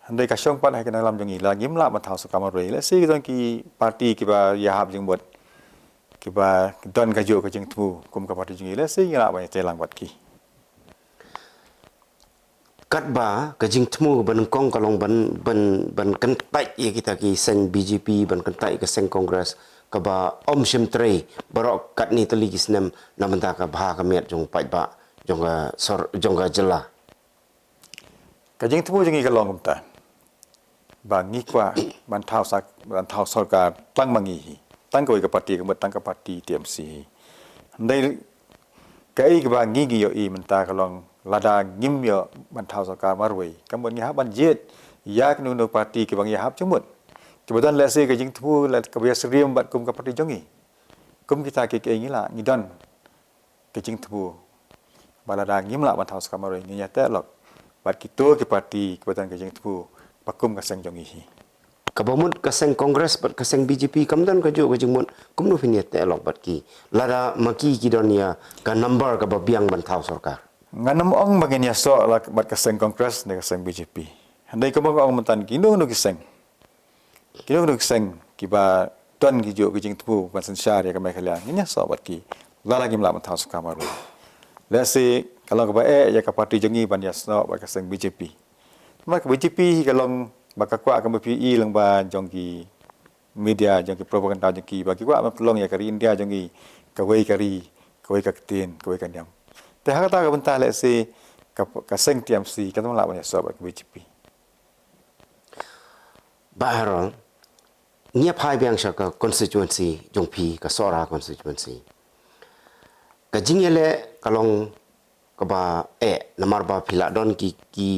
Hynrei ka shong pat ha ki nongïalam jong ngi, lada ngim lah ban thaw sorkar marwei, lehse ki don ki party kiba ïa hap jingmut, kiba don kajuh ka jingthmu kum ka party jong ngi, lehse ngi lah ban ïatreilang bad ki. Katba ka jingthmu ba nyngkong ka long ban, ban, ban kyntait ïa kita ki seng B J P, ban kyntait ka seng Congress, kaba ym shym trei baroh katne tylli ki snem na bynta ka bha ka miat jong paidbah, jong ka sor, jong ka jylla. Ka jingthmu jong ngi ka long kumta, ba ngi kwah ban thaw sak, ban thaw sorkar tang ma ngi hi, tang kawei ka parti, ka mut tang ka parti T M C hi. Hynrei kaei kaba ngi ngi ïohi mynta ka long, lada ngim ïoh ban thaw sorkar marwei, ka mut ngi hap ban jied ïa kino kino parti kiba ngi hap jingmut, kiba don lehse ka jingthmu lehse kaba ïasyriem bad kum ka parti jong ngi. Kum kita ki, ki ngi lah, ngi don ka jingthmu ba lada ngim lah ban thaw sorkar marwei, ngin ïateh lok bad kito ki parti kiba don ka jingthmu ba kum ka seng jong ngi hi. Kaba mut ka seng Congress bad ka seng B J P kam don kajuh ka jingmut, kumno phin ïateh lok bad ki lada ma ki ki don ïa ka number kaba biang ban thaw sorkar? Ngan ym ong ba ngin ïasoh lok bad ka seng Congress ne ka seng B J P. Hynrei kumba nga ong mynta, kino kino ki seng, kino kino ki seng kiba don kijuh ki jingthmu ban synshar ïa ka Meghalaya, ngin ïasoh bad ki lada ngim lah ban thaw sorkar marwei. Lehse ka long kaba eh ïa ka parti jong ngi ban ïasoh bad ka seng B J P. Namar ka B J P hi ka long ba ka kwah, kaba phi i lyngba jong ki media, jong ki propaganda jong ki, ba ki kwah ban pynlong ïa ka ri India jong ngi kawei ka ri, kawei ka ktien, kawei ka niam. Te ha kata ka bynta lehse ka, ka seng T M C kam lah ban ïasoh bad ka B J P. Bah Harold, ngi ïa phai biang sha ka constituency jong phi, ka Sohra constituency. Ka jingïaleh ka long kaba eh, namar ba phi la don ki, ki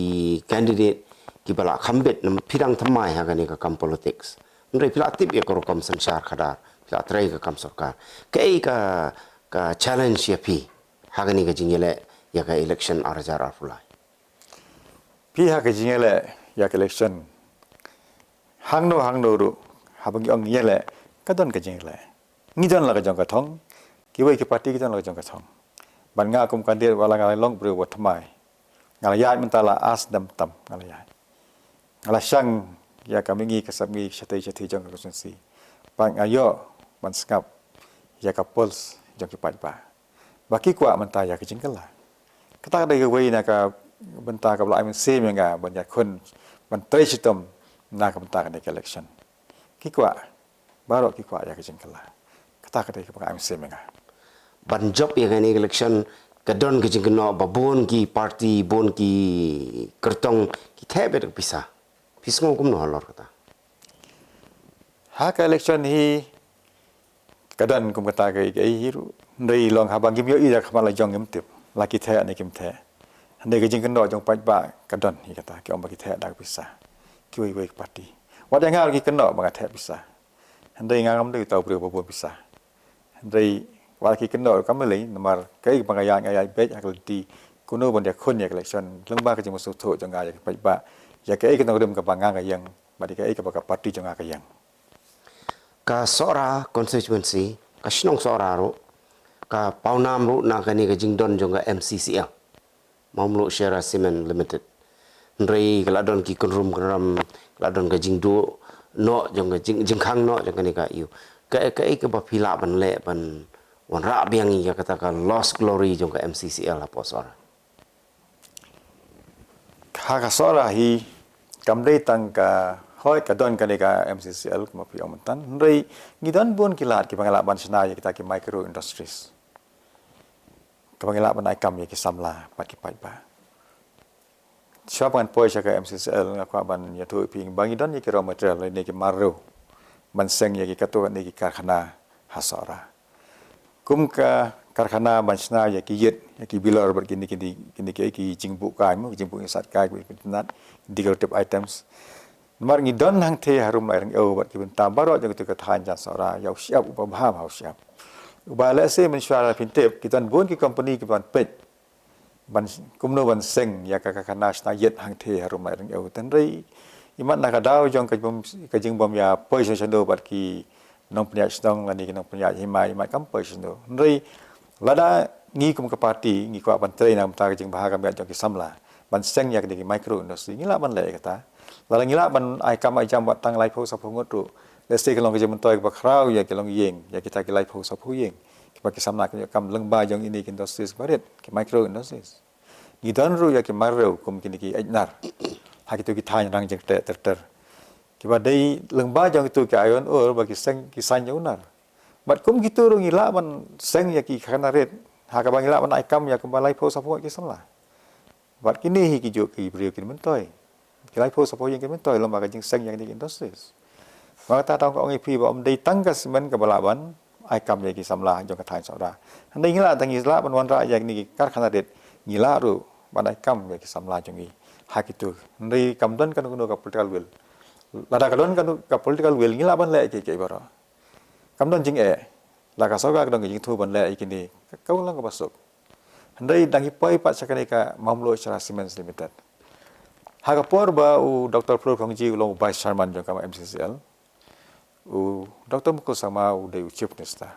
candidate kiba la kham bit, nam phi dang thymmai ha kane ka kam politics. Hynrei phi la tip ïa ka rukom synshar khadar, phi la trei ka kam sorkar. Kaei ka, ka challenge ïa phi ha kane ka jingïaleh ïa ka election ar hajar arphew lai? Phi, ha ka jingïaleh ïa ka election, hangno hangno ruh, haba ngi ong ïaleh, ka don ka jingïaleh. Ngi don la ka jong ka thong, kiwei ki parti ki don la ka jong ka thong. Bad nga kum candidate, wat la nga la long briew ba thymmai, nga la ïaid mynta la ar snem tam nga la ïaid. Nga la shang ïa ka mihngi ka sepngi, shatei shatei jong ka constituency. Bad nga ïoh ban sngap ïa ka pulse jong ki paidbah ba ki kwah mynta ïa ka jingkylla. Kata ka dei kawei na ka bynta kaba la ai mynsiem ïa nga ban ïakhun, ban trei shitom na ka bynta kane ka election. Ki kwah, baroh ki kwah ïa ka jingkylla. Kata ka dei kaba nga ai mynsiem ïa nga. Ban jop ïa kane ka election, ka don ka jingkynnoh ba bun ki parti, bun ki kyrtong ki theh beit ka pisa. Phi sngew kumno halor kata? Ha ka election hi ka don kum kata kaei kaei hi ruh. Hynrei long haba ngim ïohi da ka khmat la jong ngim tip la ki theh ne kim theh. Hynrei ka jingkynnoh jong paidbah ka don hi kata, ki ong ba ki theh da ka pisa, kiwei kiwei ki parti. Wat ïa nga ruh ki kynnoh ba nga theh pisa. Hynrei nga ngam dei uta u briew ba bun pisa. Hynrei wat ki kynnoh ruh kam lei, namar kaei kaba nga ïaid, nga ïaid beit ha ka lynti kumno ban ïakhun ïa ka election lyngba ka jingmynsngewthuh jong nga ïa ki paidbah, ïa kaei ka nongrim kaba nga nga ïeng bad ïa kaei kaba ka parti jong nga ka ïeng. Ka Sohra constituency, ka shnong Sohra ruh ka pawnam ruh na kane ka jingdon jong ka M C C L, Mawmluh Sierra Cement Limited. Hynrei ka la don ki kynrum kynram, ka la don ka jingduh noh jong ka jing, jingkhang noh jong kane ka ïew. Ka, kaei kaba phi lah ban leh ban wanrah biang ïa kata ka lost glory jong ka M C C L hapoh Sohra? Ha ka Sohra hi kam dei tang ka, hooid ka don kane ka M C C L kumba phi ong mynta, hynrei ngi don bun ki lad kiba ngi lah ban shna ïa kita ki micro industries, kaba ngi lah ban ai kam ïa ki samla bad ki paidbah. Shuwa ba ngan poi sha ka M C C L, nga kwah ban ïathuh ïa phi ba ngi don ïa ki raw material, ne ki marriew, ban seng ïa ki katto katne ki karkhana ha Sohra. Kum ka karkhana ban shna ïa ki ïit, ïa ki bilor bad kine, kine, kine ki, ki jingbuh kai mo, ki jingbuh ïing satkai, ki jingbuh itynnad, decorative items. Namar ngi don hangthie harum Lai Ryngew bad ki bynta baroh jong kito ki thaiñ jan Sohra, ïa u shyiap uba bha, ha u shyiap uba lehse mynshuwa la phin tip, ki don bun ki company kiban peit ban, kumno ban seng ïa ka, ka karkhana shna ïit hangthie harum Lai Ryngew. Hynrei imat na ka daw jong ka jingbym, ka jingbym ïa poi shano shano bad ki nongpynïaid shnong lane ki nongpynïaid hima, imat kam poi shano. Hynrei lada ngi kum ka parti ngi kwah ban trei na ka bynta ka jingbha ka miat jong ki samla ban seng ïa kine ki micro industry, ngi lah ban leh ïa kata. Lada ngi lah ban ai kam ai jam wat tang laiphew saphew ngut ruh, lehse ka long ka jingmyntoi kaba khraw ïa ki longïing, ïa kita ki laiphew saphew ïing kiba ki samla kin ïoh kam lyngba jong ine ki industries kiba rit, ki micro industries. Ngi don ruh ïa ki marrew kum kine ki eit nar ha kito ki thaiñ rang jingteh ter ter, kiba dei lyngba jong kito ki iron ore ba ki seng ki saiñ ïa u nar. Bad kum kito ruh ngi lah ban seng ïa ki karkhana rit ha kaba ngi lah ban ai kam ïa kumba laiphew saphew ngut ki samla. Bad kine hi kijuh ki briew kin myntoi, ki laiphew saphew ïing kin myntoi lem bad ka jingseng ïa kine ki industries. Bad kata tang ka ong ïa phi ba ym dei tang ka simen kaba lah ban ai kam ïa ki samla jong ka thaiñ Sohra. Hynrei ngi lah, tang ngi lah ban wanrah ïa kine ki karkhana rit, ngi lah ruh ban ai kam ïa ki samla jong ngi ha kito. Hynrei kam don kano kano ka political will. Lada ka don kano ka political will ngi lah ban leh ïa kiei kiei baroh. Kam don jingeh, la ka sorkar ka don ka jingthmu ban leh ïa kine, ka long kaba suk. Hynrei dang ïa poi pat sha kane ka Mamluh Sohra Cements Limited, ha ka por ba u Doctor Phlur Khongji u long u Vice Chairman jong ka M C C L, u Doctor Mukul Sangma u dei u Chief Minister.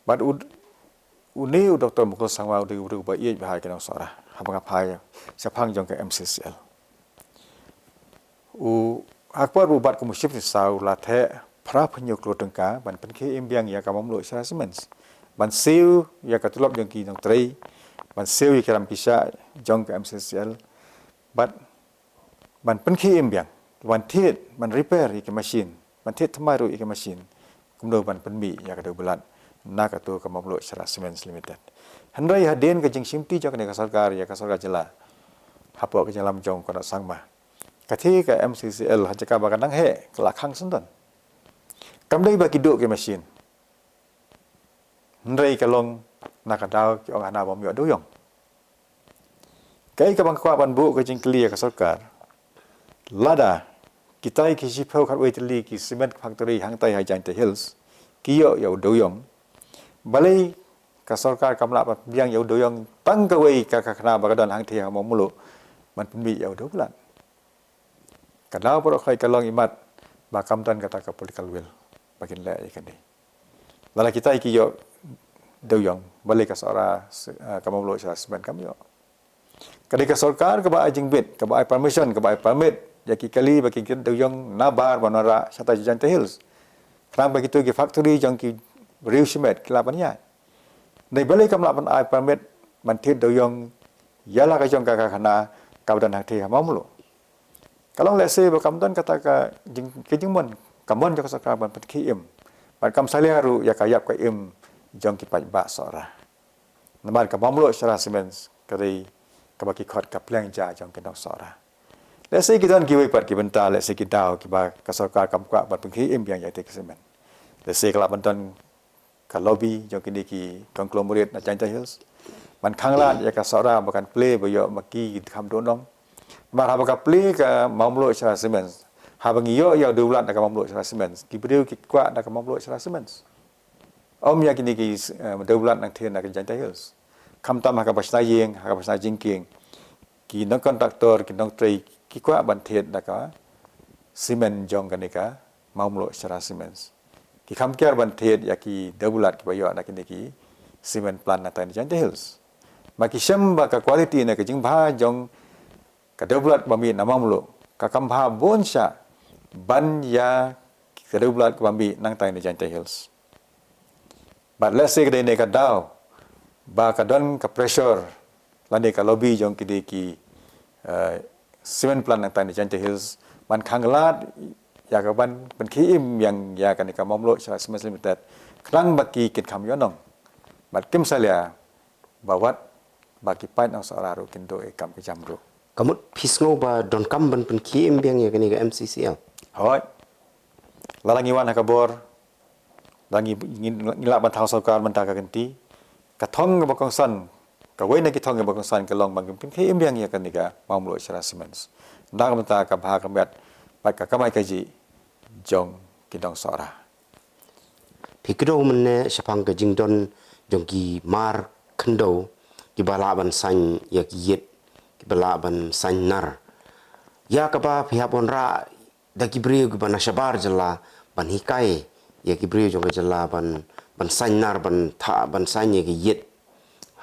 Bad u, une u Doctor Mukul Sangma u dei u briew ba ïeit bha ïa ki nong Sohra, haba nga phai shaphang jong ka M C C L. U, ha ka por ba u bat kum u Chief Minister u la theh phra phew hynñiew klur tyngka ban pynkhie im biang ïa ka Mamluh Sohra Cements, ban siew ïa ka tulop jong ki nongtrei, ban siew ïa ki ram ki shah jong ka M C C L, bad ban pynkhie im biang, ban thied, ban repair ïa ki machine, ban thied thymmai ruh ïa ki machine, kumno ban pynmih ïa ka dewbilat na kato ka Mamluh Sohra Cements Limited. Hynrei hadien ka jingshimti jong kane ka sorkar ïa ka sorkar jylla, hapoh ka jingïalam jong u Conrad Sangma, ka thie ka M C C L ha jaka ba ka nang heh ka la khang syndon. Kam dei ba ki duh ki machine, hynrei ka long na ka daw ki ong hana bym ïoh dewïong. Kaei kaba nga kwah ban buh ka jingkylli ïa ka sorkar, lada kitai ki shiphew khatwei tylli ki cement factory hangtai ha Jaintia Hills ki ïoh ïa u dewïong, balei ka sorkar kam lah ban pynbiang ïa u dewïong tang kawei ka karkhana ba ka don hangtai ha Mamluh ban pynmih ïa u dewbilat? Ka daw baroh khoit ka long imat ba kam don kata ka political will ba kin leh ïa kane. Lada kitai ki ïoh dewïong, balei ka Sohra, eh, ka Mamluh Sohra Cement kam ïoh? Ka dei ka sorkar kaba ai jingbit, kaba ai permission, kaba ai permit ïa ki kali ba kin thied dewïong nabar ban wanrah shatai Jaintia Hills, khnang ba kito ki factory jong ki briew shimet ki lah ban ïaid. Hynrei balei kam lah ban ai permit ban thied dewïong ïa la ka jong ka karkhana kaba don hangtai ha Mamluh? Ka long lehse ba kam don kata ka jing, ka jingmon, ka mon jong ka sorkar ban pynkhie im, bad kam salia ruh ïa ka ïap ka im jong ki paidbah Sohra. Namar ka Mamluh Sohra Cements ka dei kaba ki khot ka pliang ja jong ki nong Sohra. Lehse ki don kiwei pat ki bynta, lehse ki daw kiba ka sorkar kam kwah ban pynkhie im biang ïa kata ka cement. Lehse ka lah ban don ka lobby jong kine ki conglomerate na Jaintia Hills ban khanglad ïa ka Sohra ba kan plie ba ïoh ma ki kham dohnud. Namar haba ka plie ka Mamluh Sohra Cements, haba ngi ïoh ïa u dewbilat na ka Mamluh Sohra Cements, ki briew ki kwah na ka Mamluh Sohra Cements, ym ïa kine ki, eh, dewbilat nangthie na ka Jaintia Hills. Khamtam ha kaba shna ïing, ha kaba shna jingkieng, ki nong kontraktor, ki nongtrei ki kwah ban thied da ka cement jong kane ka Mamluh Sohra Cements. Ki kham kiar ban thied ïa ki dewbilat kiba ïoh na kine ki cement plant nangtai na Jaintia Hills. Ma ki shem ba ka quality ne ka jingbha jong ka dewbilat ba mih na Mamluh ka kam bha bun shah ban ïa ka dewbilat kaba mih nangtai na Jaintia Hills. Bad lehse ka dei ne ka daw ba ka don ka pressure lane ka lobby jong kine ki, eh, cement plant nangtai na Jaintia Hills ban khanglad ïa ka ban pynkhie im biang ïa kane ka Mamluh Sohra Cements Limited, khnang ba ki kin kham ïohnong bad kim salia ba wat ba ki paid nong Sohra ruh kin duh ïa ka kam ka jam ruh. Ka mut phi sngew ba donkam ban pynkhie im biang ïa kane ka M C C L? Hooid. Lada ngi wan ha ka bor, lada ngi, ngi, ngi lah ban thaw sorkar mynta ka kynti, ka thong kaba kongsan, kawei na ki thong kaba kongsan ka long ban pynkhie im biang ïa kane ka Mamluh Sohra Cements. Namar mynta ka bha ka miat bad ka kamai kajih jong ki nong Sohra. Phi kdew mynne shaphang ka jingdon jong ki mar khyndew kiba lah ban saiñ ïa ki ïit, kiba lah ban saiñ nar. Ïa kaba phi hap wanrah da ki briew kiba na shabar jylla ban hikai ïa ki briew jong ka jylla ban, ban saiñ nar, ban tha, ban saiñ ïa ki ïit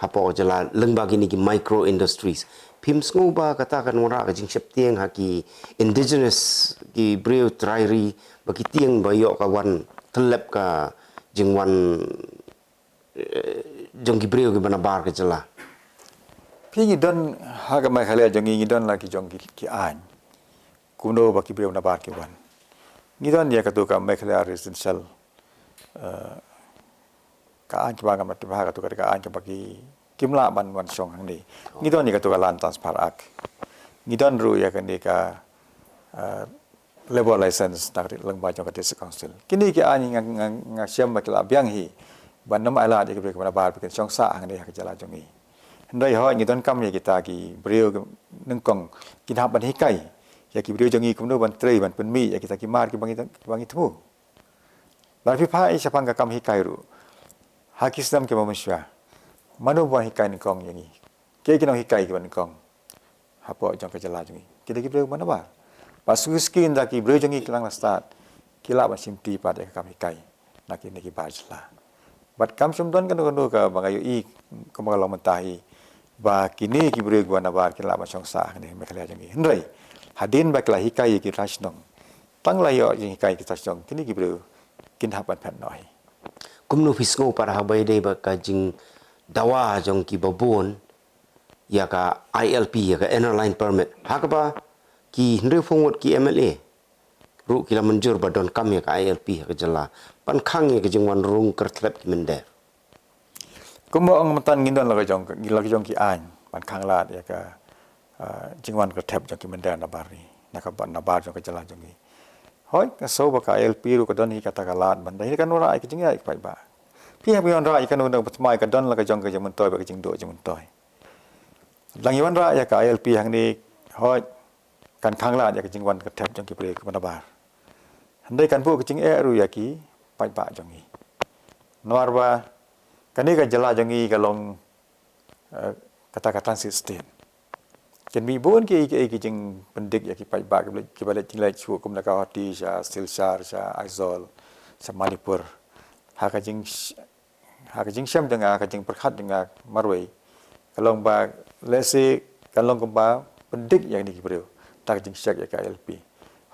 hapoh ka jylla lyngba kine ki micro industries. Phim sngew ba kata kan wanrah ka jingsheptieng ha ki indigenous, ki briew trai ri, ba ki tieng ba ïoh ka wan tyllep ka jingwan, eh, jong ki briew kiba na bar ka jylla? Ngi don ha ka Meghalaya jong ngi, ngi don la ki jong ki, ki aiñ kumno ba ki briew nabar ki wan. Ngi don ïa katu ka Meghalaya Residential, eh, ka aiñ kaba ngam tip ha katu ka, ka aiñ kaba ki, kim lah ban wan shong hangne. Ngi don ïa katu ka Land Transfer Act. Ngi don ruh ïa kane ka, eh, labour license na ka lyngba jong ka District Council. Kine ki aiñ nga, nga, nga shem ba ki la biang hi ban ym ailad ïa ki briew kiba nabar ba kin shong sah hangne ha ka jylla jong ngi. Hynrei hooid ngi donkam ïa kita ki briew ki nyngkong kin hap ban hikai ïa ki briew jong ngi kumno ban trei ban pynmih ïa kita ki mar kiba ngi, kiba ngi thmu. Lada phi phai shaphang ka kam hikai ruh ha ki snem kiba mynshuwa, mano ba wan hikai nyngkong ïa ngi? Kiei ki nonghikai kiba nyngkong hapoh jong ka jylla jong ngi? Ki dei ki briew ba nabar. Bad suki suki ynda ki briew jong ngi ki la nang stad, ki lah ban shimti pat ïa ka kam hikai na kine ki bar jylla. Bad kam shym don kano kano kaba nga ïohi kumba ka long mynta hi ba kine ki briew kiba nabar kin lah ban shong sah hangne ha Meghalaya jong ngi. Hynrei hadien ba ki la hikai ïa ki trai shnong, tang la ïoh jinghikai ïa ki trai shnong, kine ki briew kin hap ban phet noh hi. Kumno phi sngew pat haba ïadei bad ka jingdawa jong kiba bun ïa ka I L P, ïa ka Inner Line Permit, ha kaba ki hynriewphew ngut ki M L A ruh ki la mynjur ba donkam ïa ka I L P ha ka jylla ban khang ïa ka jingwan rung kyrthlep ki mynder? Kumba ong mynta, ngin don la ka jong, la ka jong ki aiñ ban khang lad ïa ka, ah, jingwan kyrthlep jong ki mynder nabar ri, na ka ba-, nabar jong ka jylla jong ngi. Hooid, nga sngew ba ka I L P ruh ka don hi kata ka lad ban da hi kan wanrah ïa ka jingïaid ïa ki paidbah. Phi hap ban wanrah ïa kano kano ba thymmai ka don la ka jong ka jingmyntoi bad ka jingduh jingmyntoi. Lada ngi wanrah ïa ka I L P hangne, hooid, kan khang lad ïa ka jingwan kyrthlep jong ki briew kiba nabar. Hynrei kan buh ka jingeh ruh ïa ki paidbah jong ngi. Namar ba kane ka jylla jong ngi ka long, eh, kata ka transit state. Kin mih bun ki, ki, ki jingpyndik ïa ki paidbah kiba leit, kiba leit jingleit shuh kum na ka Hoti sha Silchar, sha Aizawl, sha Manipur. Ha ka jing ha ka jingshem jong nga, ha ka jingpyrkhat jong nga marwei, ka long ba lehse kan long kumba pyndik ïa kine ki briew da ka jingcheck ïa ka I L P.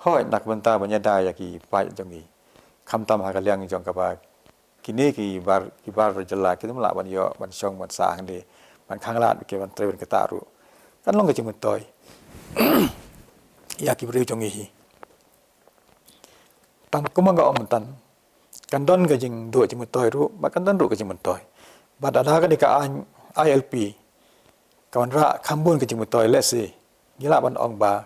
Hooid, na ka bynta ban ïada ïa ki paid jong ngi, khamtam ha ka liang jong kaba kine ki bar, ki bar jylla kim lah ban ïoh ban shong ban sah hangne, ban khang lad ki, ban trei ban ktah ruh, kan long ka jingmyntoi ïa ki briew jong ngi hi. Tang kumba nga ong mynta, kan don ka jingduh jingmyntoi ruh, bad kan don ruh ka jingmyntoi. Bad lada kane ka aiñ I L P ka wanrah kham bun ka jingmyntoi, lehse ngi lah ban ong ba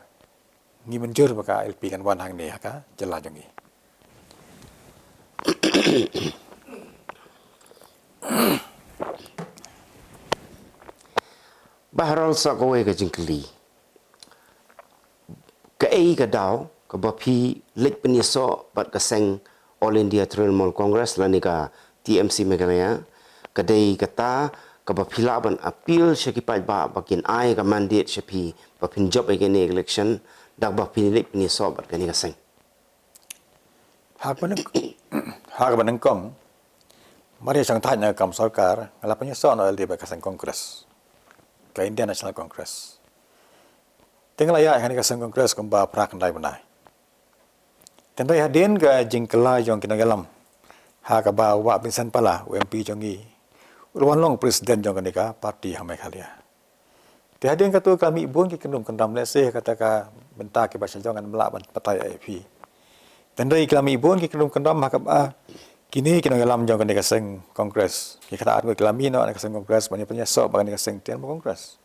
ngi mynjur ba ka I L P kan wan hangne ha ka jylla jong ngi. Bah Harold, sa kawei ka jingkylli. Kaei ka daw kaba phi leit pynïasoh bad ka seng All India Trinamool Congress lane ka T M C Meghalaya? Ka dei kata kaba phi lah ban appeal sha ki paidbah ba kin ai ka mandate sha phi ba phin jop ïa kane election, da kaba phi leit pynïasoh bad kane ka seng? Ha kaba nyng-, ha kaba nyngkong, mar ïa shong thait na ka kam sorkar, nga la pynïasoh noh ïalade bad ka seng Congress, ka Indian National Congress. Te nga la ïaid ha kane ka seng Congress kumba phra khyndai bnai. Te hynrei hadien ka jingkylla jong ki nongïalam, ha kaba u Bah Vincent Pala, u M P jong ngi, u la wan long president jong kane ka party ha Meghalaya. Te hadien kata ka mih bun ki kyndrum kyndram, lehse kata ka bynta kiba shajrong ngan ym lah ban batai ïa phi. Te hynrei ki la mih bun ki kyndrum kyndram ha kaba kine ki nongïalam jong kane ka seng Congress, ki khatar ngut ki la mih noh na ka seng Congress ban ïa pynïasoh bad kane ka seng Trinamool Congress.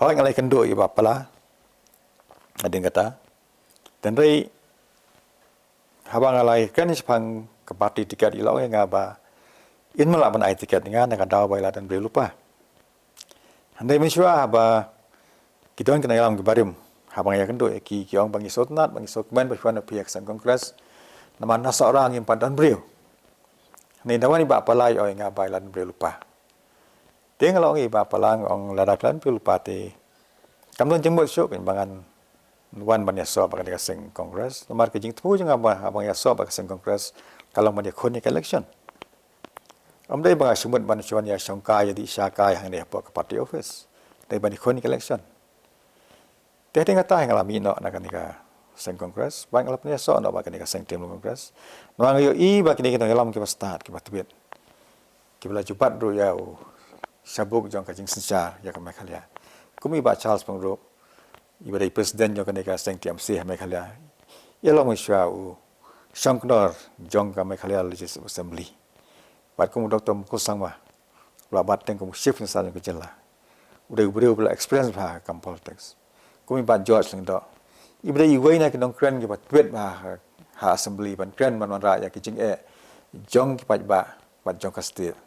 Hooid, nga la ïakynduh ïa Bah Pala hadien kata. Te hynrei haba nga la ïakren shaphang ka party ticket, i la ong ïa nga ba in ym lah ban ai ticket ïa nga na ka daw ba i la don briew lypa. Hynrei mynshuwa haba ki don ki nongïalam kiba rim, haba nga ïakynduh ïa ki, ki ong ba ngi sngewtynnat, ba ngi sngewkmen ba phi wan na phi ha ka seng Congress, namar na Sohra ngim pat don briew. Hynrei da wan i Bah Pala i ong ïa nga ba i la don briew lypa. Te nga la ong ïa i Bah Pala, nga ong lada phi la don briew lypa te kam don jingmut shuh kein ba ngan wan ban ïasoh bad kane ka seng Congress. Namar ka jingthmu jong nga ba, haba nga ïasoh bad ka seng Congress, ka long ban ïakhun ïa ka election. Ym dei ba nga shu mut ban shu wan ïashongkai, ïadih shakai hangne hapoh ka party office. Dei ban ïakhun ïa ka election. Te hadien kata nga la mih noh na kane ka seng Congress, bad nga la pynïasoh noh bad kane ka seng Trinamool Congress. Namar nga ïohi ba kine ki nongïalam kiba stad, kiba tbit, kiba la ju bat ruh ïa u shabuk jong ka jingsynshar ïa ka Meghalaya. Kum i Bah Charles Pyngrope, i ba dei president jong kane ka seng T M C ha Meghalaya, i long mynshuwa u shongknor jong ka Meghalaya Legislative Assembly. Bad kum u Doctor Mukul Sangma, u la bat teng kum u chief minister jong ka jylla, u dei u briew ba la experience bha ha ka kam politics. Kum i Bah George Lyngdoh, i ba dei iwei na ki nongkren kiba tbit bha ha, ha assembly ban kren ban wanrah ïa ki jingeh jong ki paidbah bad jong ka state.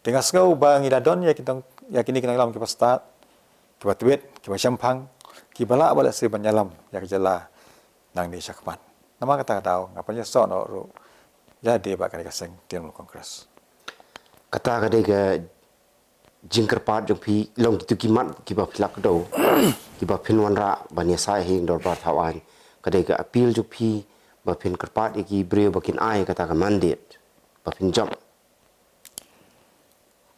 Te nga sngew ba ngi la don ïa ki nong, ïa kine ki nongïalam kiba stad, kiba tbit, kiba shemphang, kiba lah ba la sdang ban ïalam ïa ka jylla nangne shakhmat. Namar kata ka daw nga pynïasoh noh ruh ïa de bad kane ka seng Trinamool Congress. Kata ka dei ka jingkyrpad jong phi, long kito ki mat kiba phi la kdew, kiba phin wanrah ban ïasaid ha ïing dorbar thaw aiñ. Ka dei ka appeal jong phi ba phin kyrpad ïa ki briew ba kin ai kata ka mandate ba phin jop.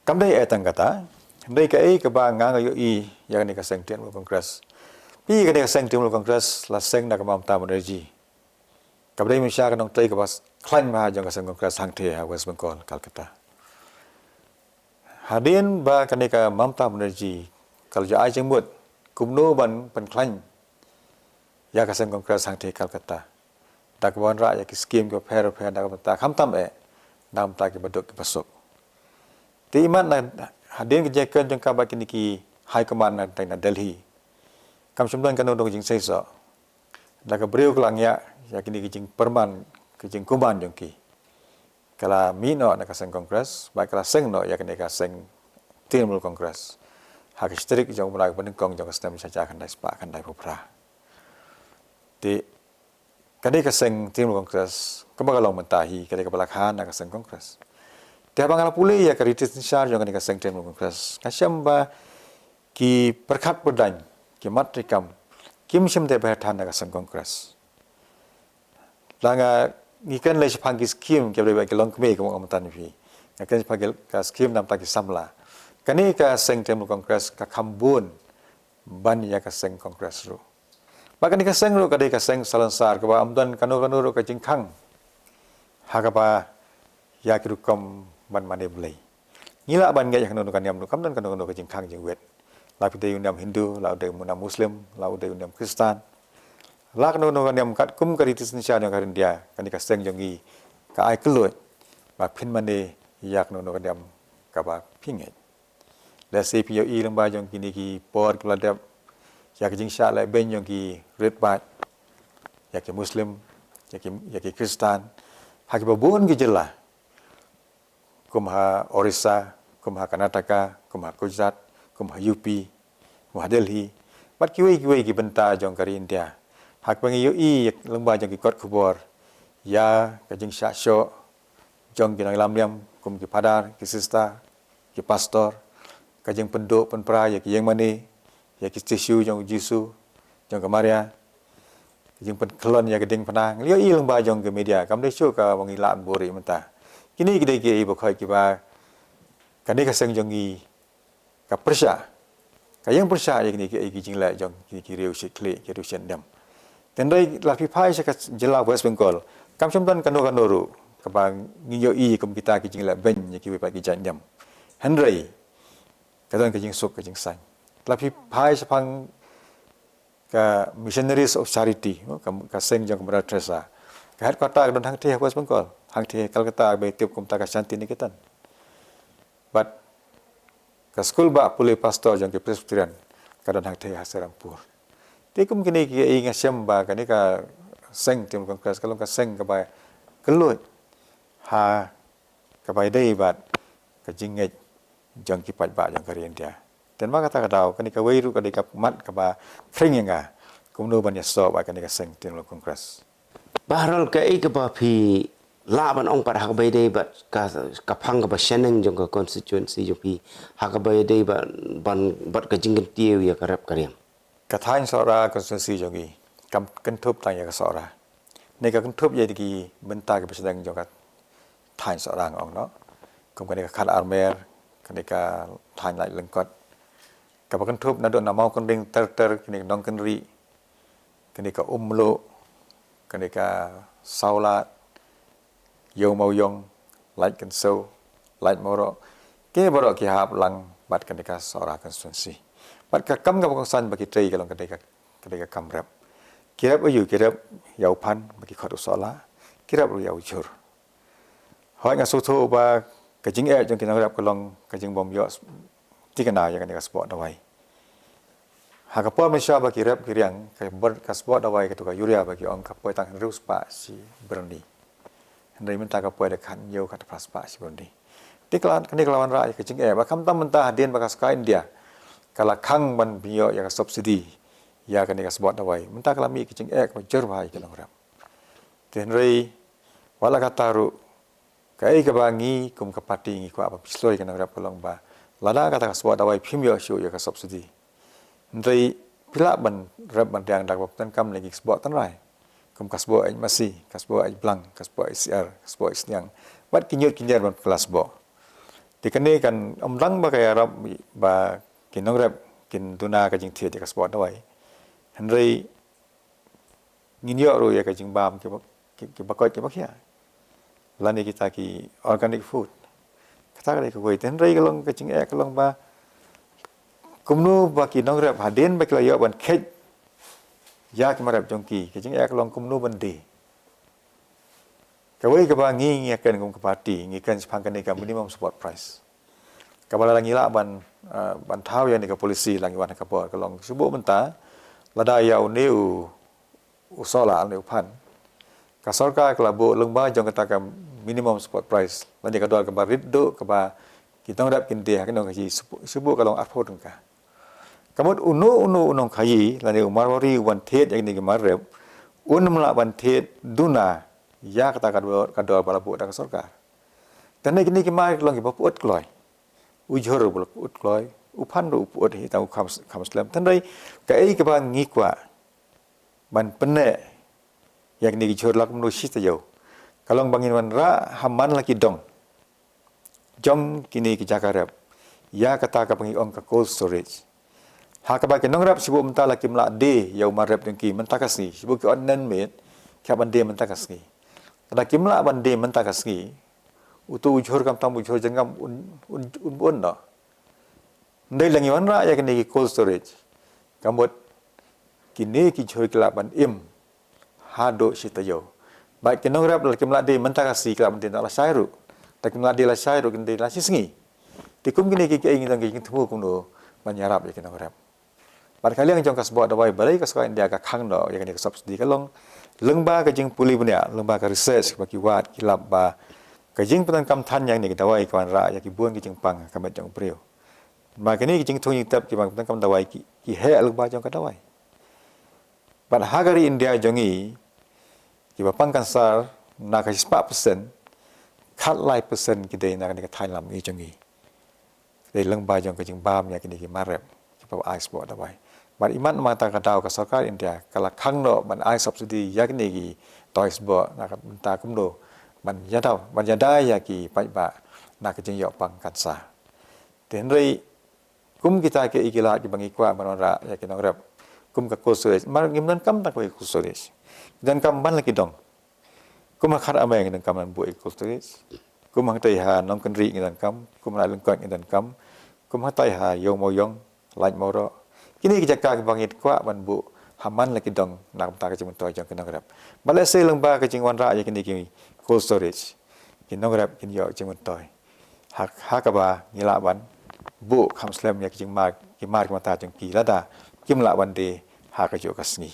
Kam dei eh tang kata, hynrei kaei kaba nga nga ïohi ïa kane ka seng Trinamool Congress. Phi, kane ka seng Trinamool Congress la seng na ka Mamata Banerjee, kaba dei mynshuwa ka nongtrei kaba khlaiñ bha jong ka seng Congress hangtei ha West Bengal, Calcutta. Hadien ba kane ka Mamata Banerjee ka la ju ai jingmut kumno ban pynkhlaiñ ïa ka seng Congress hangtei Calcutta da kaba wanrah ïa ki skim kiba pher pher na ka bynta, khamtam eh na ka bynta kiba duk kiba suk. Te imat na hadien ka jingkren jong ka bad kine ki high command na, na Delhi, kam shym don kano kano ka jingseisoh. Da ka briew ka la ngiah ïa kine ki jingpyrman, ki jingkuman jong ki, ka la mih noh na ka seng Congress bad ka la seng noh ïa kane ka seng Trinamool Congress ha ka shi tarik jong u bnai ba nyngkong jong ka snem shi hajar khyndai spah khyndai phew phra. Te kane ka seng Trinamool Congress kaba ka long mynta hi ka dei kaba la kha na ka seng Congress. Te haba nga la pule ïa ka riti synshar jong kane ka seng Trinamool Congress, nga shem ba ki pyrkhat pyrdaiñ, ki mat treikam kim shym dei ba heh than na ka seng Congress. La nga ngi kren lei shaphang ki skim kiba dei ba ki longkmie, kumba nga mynta ïa phi, nga kren shaphang ki, ka skim na bynta ki samla. Kane ka seng Trinamool Congress ka kham bun ban ïa ka seng Congress ruh. Bad kane ka seng ruh ka dei ka seng salonsar kaba ym don kano kano ruh ka jingkhang ha kaba ïa ki rukom ban mane Blei. Ngi lah ban ngeit ha kano kano ka niam ruh, kam don kano kano ka jingkhang jingwit. La phi dei u niam Hindu, la u dei u niam Muslim, la u dei u niam Khristan, la kano kano ka niam, katkum ka riti synshar jong ka ri India, kane ka seng jong ngi ka ai kylluid ba phin mane ïa kano kano ka niam kaba phi ngeit. Lehse phi ïohi lyngba jong kine ki por kiba la dep, ïa ka jingshah lehbeiñ jong ki rit paid ïa ki Muslim, ïa ki, ïa ki Khristan ha kiba bun ki jylla, kum ha Orissa, kum ha Karnataka, kum ha Gujarat, kum ha U P, kum ha Delhi, bad kiwei kiwei ki bynta jong ka ri India. Ha kaba ngi ïohi lyngba jong ki kot khubor ïa ka jingshah shoh jong ki nongïalam niam, kum ki phadar, ki sista, ki pastor, ka jingpynduh pynpra ïa ki ïing mane, ïa ki statue jong u Jisu, jong ka Maria, ka jingpynkhlaiñ ïa ka diengphna. Ngi ïohi lyngba jong ka media, kam dei shuh kaba ngi lah ban buhrieh mynta. Kine ki dei kiei ba khoi kiba kane ka seng jong ngi ka pyrshah, ka ïeng pyrshah ïa kine kiei ki jingleh jong kine ki riew shit khlieh, ki riew shit niam. Hynrei la phi phai sha ka jylla West Bengal, kam shym don kano kano ruh kaba ngi ïohi kum kita ki jinglehbeiñ ïa kiwei pat ki jait niam. Hynrei ka don ka jingsuk ka jingsaiñ. La phi phai shaphang ka Missionaries of Charity, ka, ka seng jong ka Mother Teresa, ka headquarter ka don hangtei ha West Bengal, hangtei ha Calcutta, ba tip kumta ka Shantiniketan. Bad ka skul ba pule pastor jong ki Presbyterian ka don hangtei ha Serampore. Te kum kine kiei nga shem ba kane ka seng Trinamool Congress ka long ka seng kaba kylluid ha kaba ïadei bad ka jingngeit jong ki paidbah jong ka ri India. Te namar kata ka daw kane kawei ruh ka dei ka mat kaba khring ïa nga, kumno ban ïasoh bad kane ka seng Trinamool Congress. Bah Harold, kaei kaba phi lah ban ong pat ha kaba ïadei bad ka, ka phang kaba shaneng jong ka constituency jong phi, ha kaba ïadei bad, ban, bad ka jingkyntiew ïa ka rep ka riam? Ka thaiñ Sohra constituency jong ngi kam kynthup tang ïa ka Sohra. Ne ka kynthup ïa ki bynta kiba shaneng jong ka thaiñ Sohra, nga ong noh. Kum kane ka Khatarmer, kane ka thaiñ Laitlyngkot, kaba kynthup naduh na Mawkynding ter ter, kine ka Nongkynrih, kane ka Ummluh, kane ka Sawlad, Ïew Mawiong, Laitkynsew, Laitmawroh. Ki baroh ki hap lang bad kane ka Sohra constituency. Bad ka kam kaba kongsan ba ki trei ka long ka dei ka, ka dei ka kam rep. Ki rep ïa u, ki rep ïa u phan ba ki khot u sohla, ki rep ruh ïa u jhur. Hooid, nga sngewthuh ba ka jingeh jong ki nongrep ka long ka jingbym ïoh s-, thikna ïa kane ka spot dawai. Ha ka por mynshuwa ba ki rep ki riang, ka bor, ka spot dawai katu ka urea ba ki ong ka poi tang hynriew spah shi byrni. Hynrei mynta ka poi da khathynñiew khatphra spah shi byrni. Te ka la, kane ka la wanrah ïa ka jingeh ba khamtam mynta hadien ba ka sorkar India ka la khang ban pynïoh ïa ka subsidy ïa kane ka spot dawai, mynta ka la mih ka jingeh kaba jur bha ïa ki nongrep. Te hynrei wat la katta ruh, kaei kaba ngi kum ka party ngi kwah ban pynshlur ïa ki nongrep ka long ba lada kata ka spot dawai phim ïoh shuh ïa ka subsidy, hynrei phi lah ban rep ban riang da kaba pyndonkam lem ki spot tynrai, kum ka spot Ïeid Masi, ka spot Ïeid Blang, ka spot Ïeid Siar, ka spot Ïeid Sniang, bad ki ñiut ki ñiar ban kylla spot. Te kane kan ym dang ba ka ïarap ba ki nongrep kin duna ka jingthied ïa ka spot dawai, hynrei ngin ïoh ruh ïa ka jingbam kiba, ki, kiba koit kiba khia, lane kita ki organic food. Kata ka dei kawei. Te hynrei ka long ka jingeh ka long ba kumno ba ki nongrep hadien ba ki la ïoh ban kheit ïa ki mar rep jong ki, ka jingeh ka long kumno ban die. Kawei kaba ngi, ngi kren kum ka party, ngi kren shaphang kane ka minimum support price, kaba lada ngi lah ban, eh, ban thaw ïa kane ka policy, la ngi wan ha ka bor, ka long shu buh mynta, lada ïa une u, u sohla ne u phan, ka sorkar ka la buh lyngba jong kata ka minimum support price, lane ka dor kaba rit duh kaba ki nongrep kin die ha kane ka, shu buh, shu buh ka long arphew tyngka. Ka mut uno uno u nongkhaïi lane u marwari uban thied ïa kine ki mar rep, un ym lah ban thied duna ïa kata ka dor, ka dor ba la buh da ka sorkar. Te kine ki mar ki long kiba pyut kloi. U jhur ruh u pyut kloi, u phan ruh u pyut hi tang u kham, kham slem. Te hynrei kaei kaba ngi kwah ban pynneh ïa kine ki jhur la kumno shi taïew, ka long ba ngin wanrah ha man la ki dong jong kine ki jaka rep ïa kata kaba ngi ong ka cold storage, ha kaba ki nongrep shu buh mynta la kim lah die ïa u mar rep jong ki mynta ka sngi, shu buh ki ot nonmiet, ki hap ban die mynta ka sngi. Lada kim lah ban die mynta ka sngi, uto u jhur khamtam u jhur jyrngam un, un, un bun noh. Hynrei la ngi wanrah ïa kine ki cold storage, ka mut kine ki jhur ki lah ban im haduh shi taïew. Bad ki nongrep lada kim lah die mynta ka sngi ki lah ban die lashai ruh. Lada kim lah die lashai ruh kin die la shi sngi. Te kum kine ki, kiei ngi dang ki jingthmu kumno ban ïarap ïa ki nongrep. Bad ka liang jong ka spot dawai ba dei ka sorkar India ka khang noh ïa kane ka subsidy ka long lyngba ka jingpule bniah, lyngba ka research ba ki wad ki lap ba ka jingpyndonkam than ïa kane ka dawai ka wanrah ïa ki bun ki jingpang ha ka met jong u briew. Namar kine ki jingthung jingtep kiba pyndonkam dawai ki, ki heh lyngba jong ka dawai. Bad ha ka ri India jong ngi, kiba pang cancer na ka shispah percent, khatlai percent ki dei na kane ka thaiñ lam ngi jong ngi. Dei lyngba jong ka jingbam ïa kine ki mar rep kiba ai spot dawai. Bad imat ma kata ka daw ka sorkar India ka la khang noh ban ai subsidy ïa kine ki dawai spot na ka bynta kumno ban ïadaw, ban ïada ïa ki paidbah na ka jingïoh pang cancer. Te hynrei kum kita kiei ki lad kiba ngi kwah ban wanrah ïa ki nongrep kum ka cold storage, mar ngim donkam tang kawei ka cold storage, ngim donkam ban la ki dong. Kum ha Khar Amai ngi donkam ban buh ïa ka cold storage. Kum hangtai ha Nongkynrih ngi donkam, kum ha Lyngkoit ngi donkam, kum hangtai ha Ïew Mawïong, Laiñ Mawroh. Kine ki jaka kiba ngi kwah ban buh ha man la ki dong na ka bynta ka jingmyntoi jong ki nongrep. Bad lehse lyngba ka jingwanrah ïa kine ki cold storage, ki nongrep kin ïoh jingmyntoi ha, ha kaba ngi lah ban buh kham slem ïa ki jingmar, ki mar ki mata jong ki lada kim lah ban die ha kajuh ka sngi.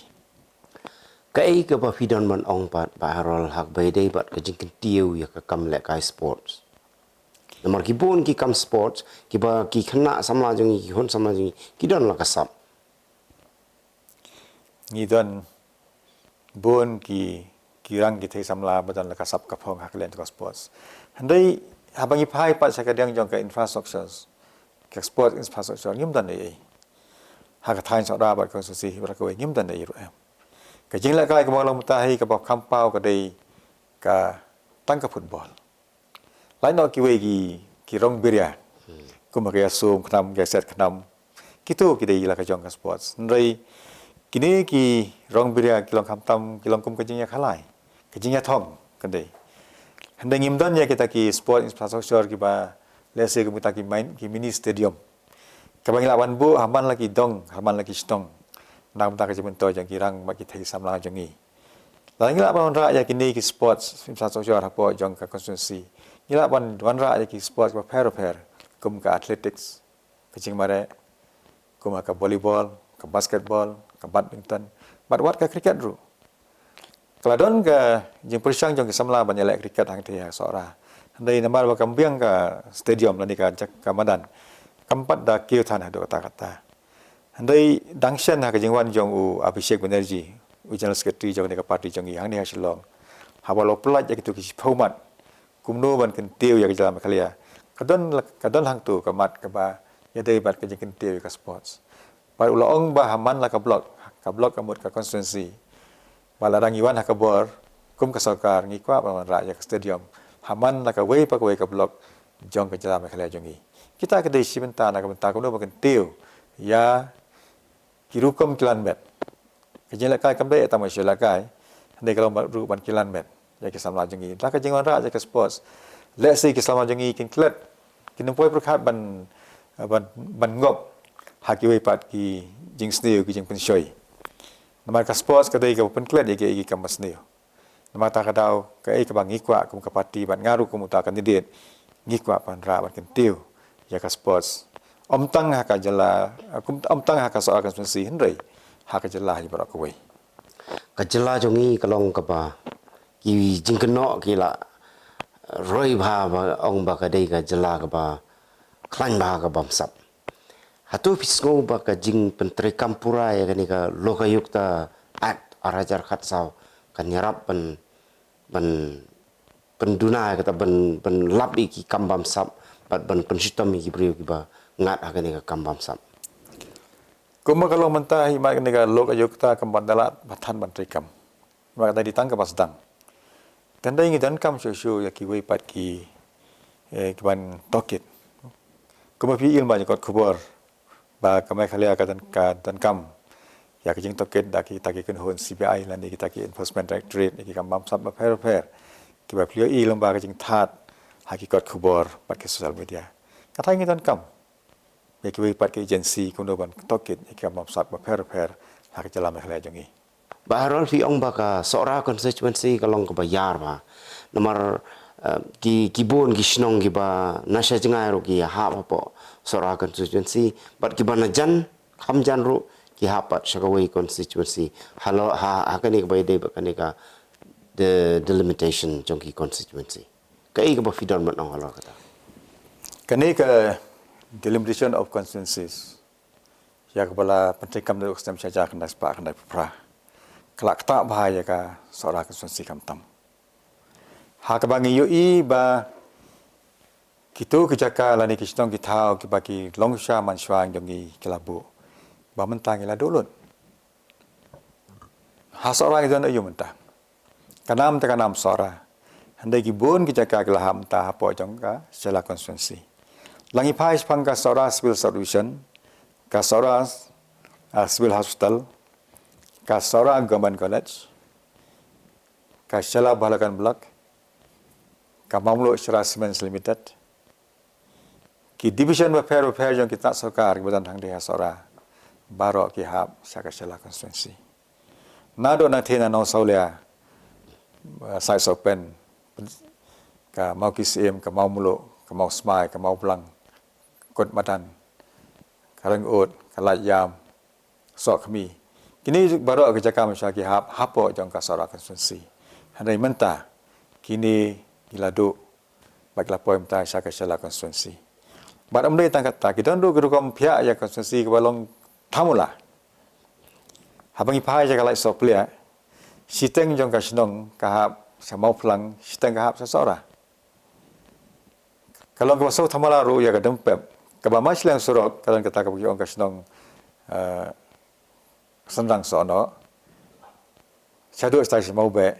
Kaei kaba phi don ban ong pat Bah Harold ha kaba ïadei bad ka jingkyntiew ïa ka kam lehkai sports? Namar ki bun ki kam sports kiba ki khynnah samla jong ngi, ki khun samla jong ngi ki don la ka sap. Ngi don bun ki, ki rang ki thei samla ba don la ka sap ka phong ha ka liang jong ka sports. Hynrei haba ngi phai pat sha ka liang jong ka infrastructures, ka sports infrastructure ngim don ei ei. Ha ka thaiñ Sohra bad ka constituency bad kawei ngim don ei ei ruh em. Ka jinglehkai kaba long mynta hi kaba kham paw ka dei ka tang ka football. Lait noh kiwei ki, ki rong biria. Kum ha ka Ïasum Khnam, ka Ïaset Khnam. Kito ki dei la ka jong ka sports. Hynrei kine ki rong biria ki long khamtam, ki long kum ka jingïakhalai, ka jingïathong ka dei. Hynrei ngim don ïa kita ki sports infrastructure kiba Lehse kumta ki mini stadium kaba ngi lah ban buh ha man la ki dong, ha man la ki shnong, na ka bynta ka jingmyntoi jong ki rangbah ki thei samla jong ngi. Lada ngi lah ban wanrah ïa kine ki sports, sim sa sosor hapoh jong ka constituency, ngi lah ban wanrah ïa ki sports bapher bapher, kum ka athletics, ka jingmareh, kum ka volleyball, ka basketball, ka badminton, bad wat ka cricket ruh. Ka la don ka jingpyrshang jong ki samla ban ïaleh cricket hangtei ha Sohra. Hynrei namar ba kam biang ka stadium lane ka jaka madan, kam pat da kiew than haduh katta katta. Hynrei dang shen ha ka jingwan jong u Abhishek Banerjee, u General Secretary jong ka party jong ngi hangne ha Shillong, haba la pyllait ïa kito ki shiphew mat kumno ban kyntiew ïa ka jylla Meghalaya, ka don, ka don hangto ka mat kaba ïadei bad ka jingkyntiew ïa ka sports. Bad u la ong ba ha man la ka block, ka block ka mut ka constituency, ba lada ngi wan ha ka bor kum ka sorkar, ngi kwah ban wanrah ïa ka stadium ha man la kawei pa kawei ka block jong ka jylla Meghalaya jong ngi. Kita ki dei shi bynta na ka bynta kumno ban kyntiew ïa ki rukom kilan met. Ka jinglehkai kam dei tang ban shu lehkai, hynrei ka long ruh ban kilan met ïa ki samla jong ngi da ka jingwanrah ïa ka sports. Lehse ki samla jong ngi kin klet, kin ym poi pyrkhat ban, ban, ban ngop ha kiwei pat ki jingsniew, ki jingpynshoi. Namar ka sports ka dei kaba pynklet ïa kiei kiei kaba sniew. Namar kata ka daw, kaei kaba ngi kwah kum ka party bad nga ruh kum uta u candidate, ngi kwah ban wanrah ban kyntiew ïa ka sports, ym tang ha ka jylla, kum, ym tang ha ka Sohra constituency hynrei ha ka jylla hi baroh kawei. Ka jylla jong ngi ka long kaba ki jingkynnoh ki la roi bha ba ong ba ka dei ka jylla kaba khlaiñ bha, ka bamsap. Hato phi sngew ba ka jingpyntreikam pura ïa kane ka Lokayukta Act ar hajar khatsaw kan ïarap ban, ban pynduna ïa kata, ban, ban lap ïa ki kam bamsap bad ban pynshitom ïa ki briew kiba ngat ha kane ka kam bamsap? Kumba ka long mynta hi, ma kane ka Lokayukta kam pat da lah ba than ban treikam. Namar kata dei tang kaba sdang. Tang dei ngi donkam shuh shuh ïa kiwei pat ki, eh, ki ban tohkit. Kumba phi ïohi lyngba jingkot khubor ba ka Meghalaya ka don, ka donkam ïa ka jingtohkit da kita ki kynhun C B I lane kita ki Enforcement Directorate ïa ki kam bamsap bapher bapher, kiba phi ïohi lyngba ka jingthaw ha ki kot khubor bad ki social media. Kata ngi donkam ïa kiwei pat ki agency kumno ban tohkit ïa ki kam bamsap bapher bapher ha ka jylla Meghalaya jong ngi. Bah Harold, phi ong ba ka Sohra constituency ka long kaba ïar bha. Namar, eh, ki, ki bun ki shnong kiba na sha jngai ruh ki hap hapoh Sohra constituency, bad kiba na jan, kham jan ruh ki hap pat sha kawei constituency. Halor, ha, ha kane kaba ïadei bad kane ka, the delimitation jong ki constituency, kaei kaba phi don ban ong halor kata? Kane ka delimitation of constituencies, ïa kaba la pyntreikam da u Khyndai Sharjah khyndai spah khyndai phew phra, ka la ktah bha ïa ka Sohra constituency khamtam. Ha kaba ngi ïohi ba kito ki jaka lane ki shnong ki thaw kiba ki long sha manshwa jong ngi ki la buh, ba mynta ngi la duh lut. Ha Sohra ngi don aïu mynta? Ka nam te ka nam Sohra. Hynrei ki bun ki jaka ki la hap mynta hapoh jong ka Shella constituency. Lada ngi phai shaphang ka Sohra Civil Sub Division, ka Sohra, ah, Civil Hospital, ka Sohra Government College, ka Shella Bhalokan Block, ka Mawmluh Shira Cements Limited, ki division bapher bapher jong ki tnat sorkar kiba don hangne ha Sohra, baroh ki hap sha ka Shella constituency. Naduh Nangthie, na Nongsawlia, eh, Saisopen, ka Mawkisyiem, ka Mawmluh, ka Mawsmai, ka Mawphlang, Kut Madan, ka Ryngud, ka Laityam, Sohkhmi. Kine baroh ki jaka mynshwa ki hap hapoh jong ka Sohra constituency. Hynrei mynta kine ki la duh bad ki la poi mynta sha ka Shella constituency. Bad ym dei tang kata, ki don ruh ki rukom phiah ïa constituency kaba long thamula. Haba ngi phai sha ka Laitsohpliah, shiteng jong ka shnong ka hap sha Mawphlang, shiteng ka hap sha Sohra. Ka long kaba sngewthamula ruh ïa ka Dympep, kaba mashiliang surok ka don kata kaba ki ong ka shnong, eh, Synrang Sohnoh, shaduh shatai sha Mawbeh.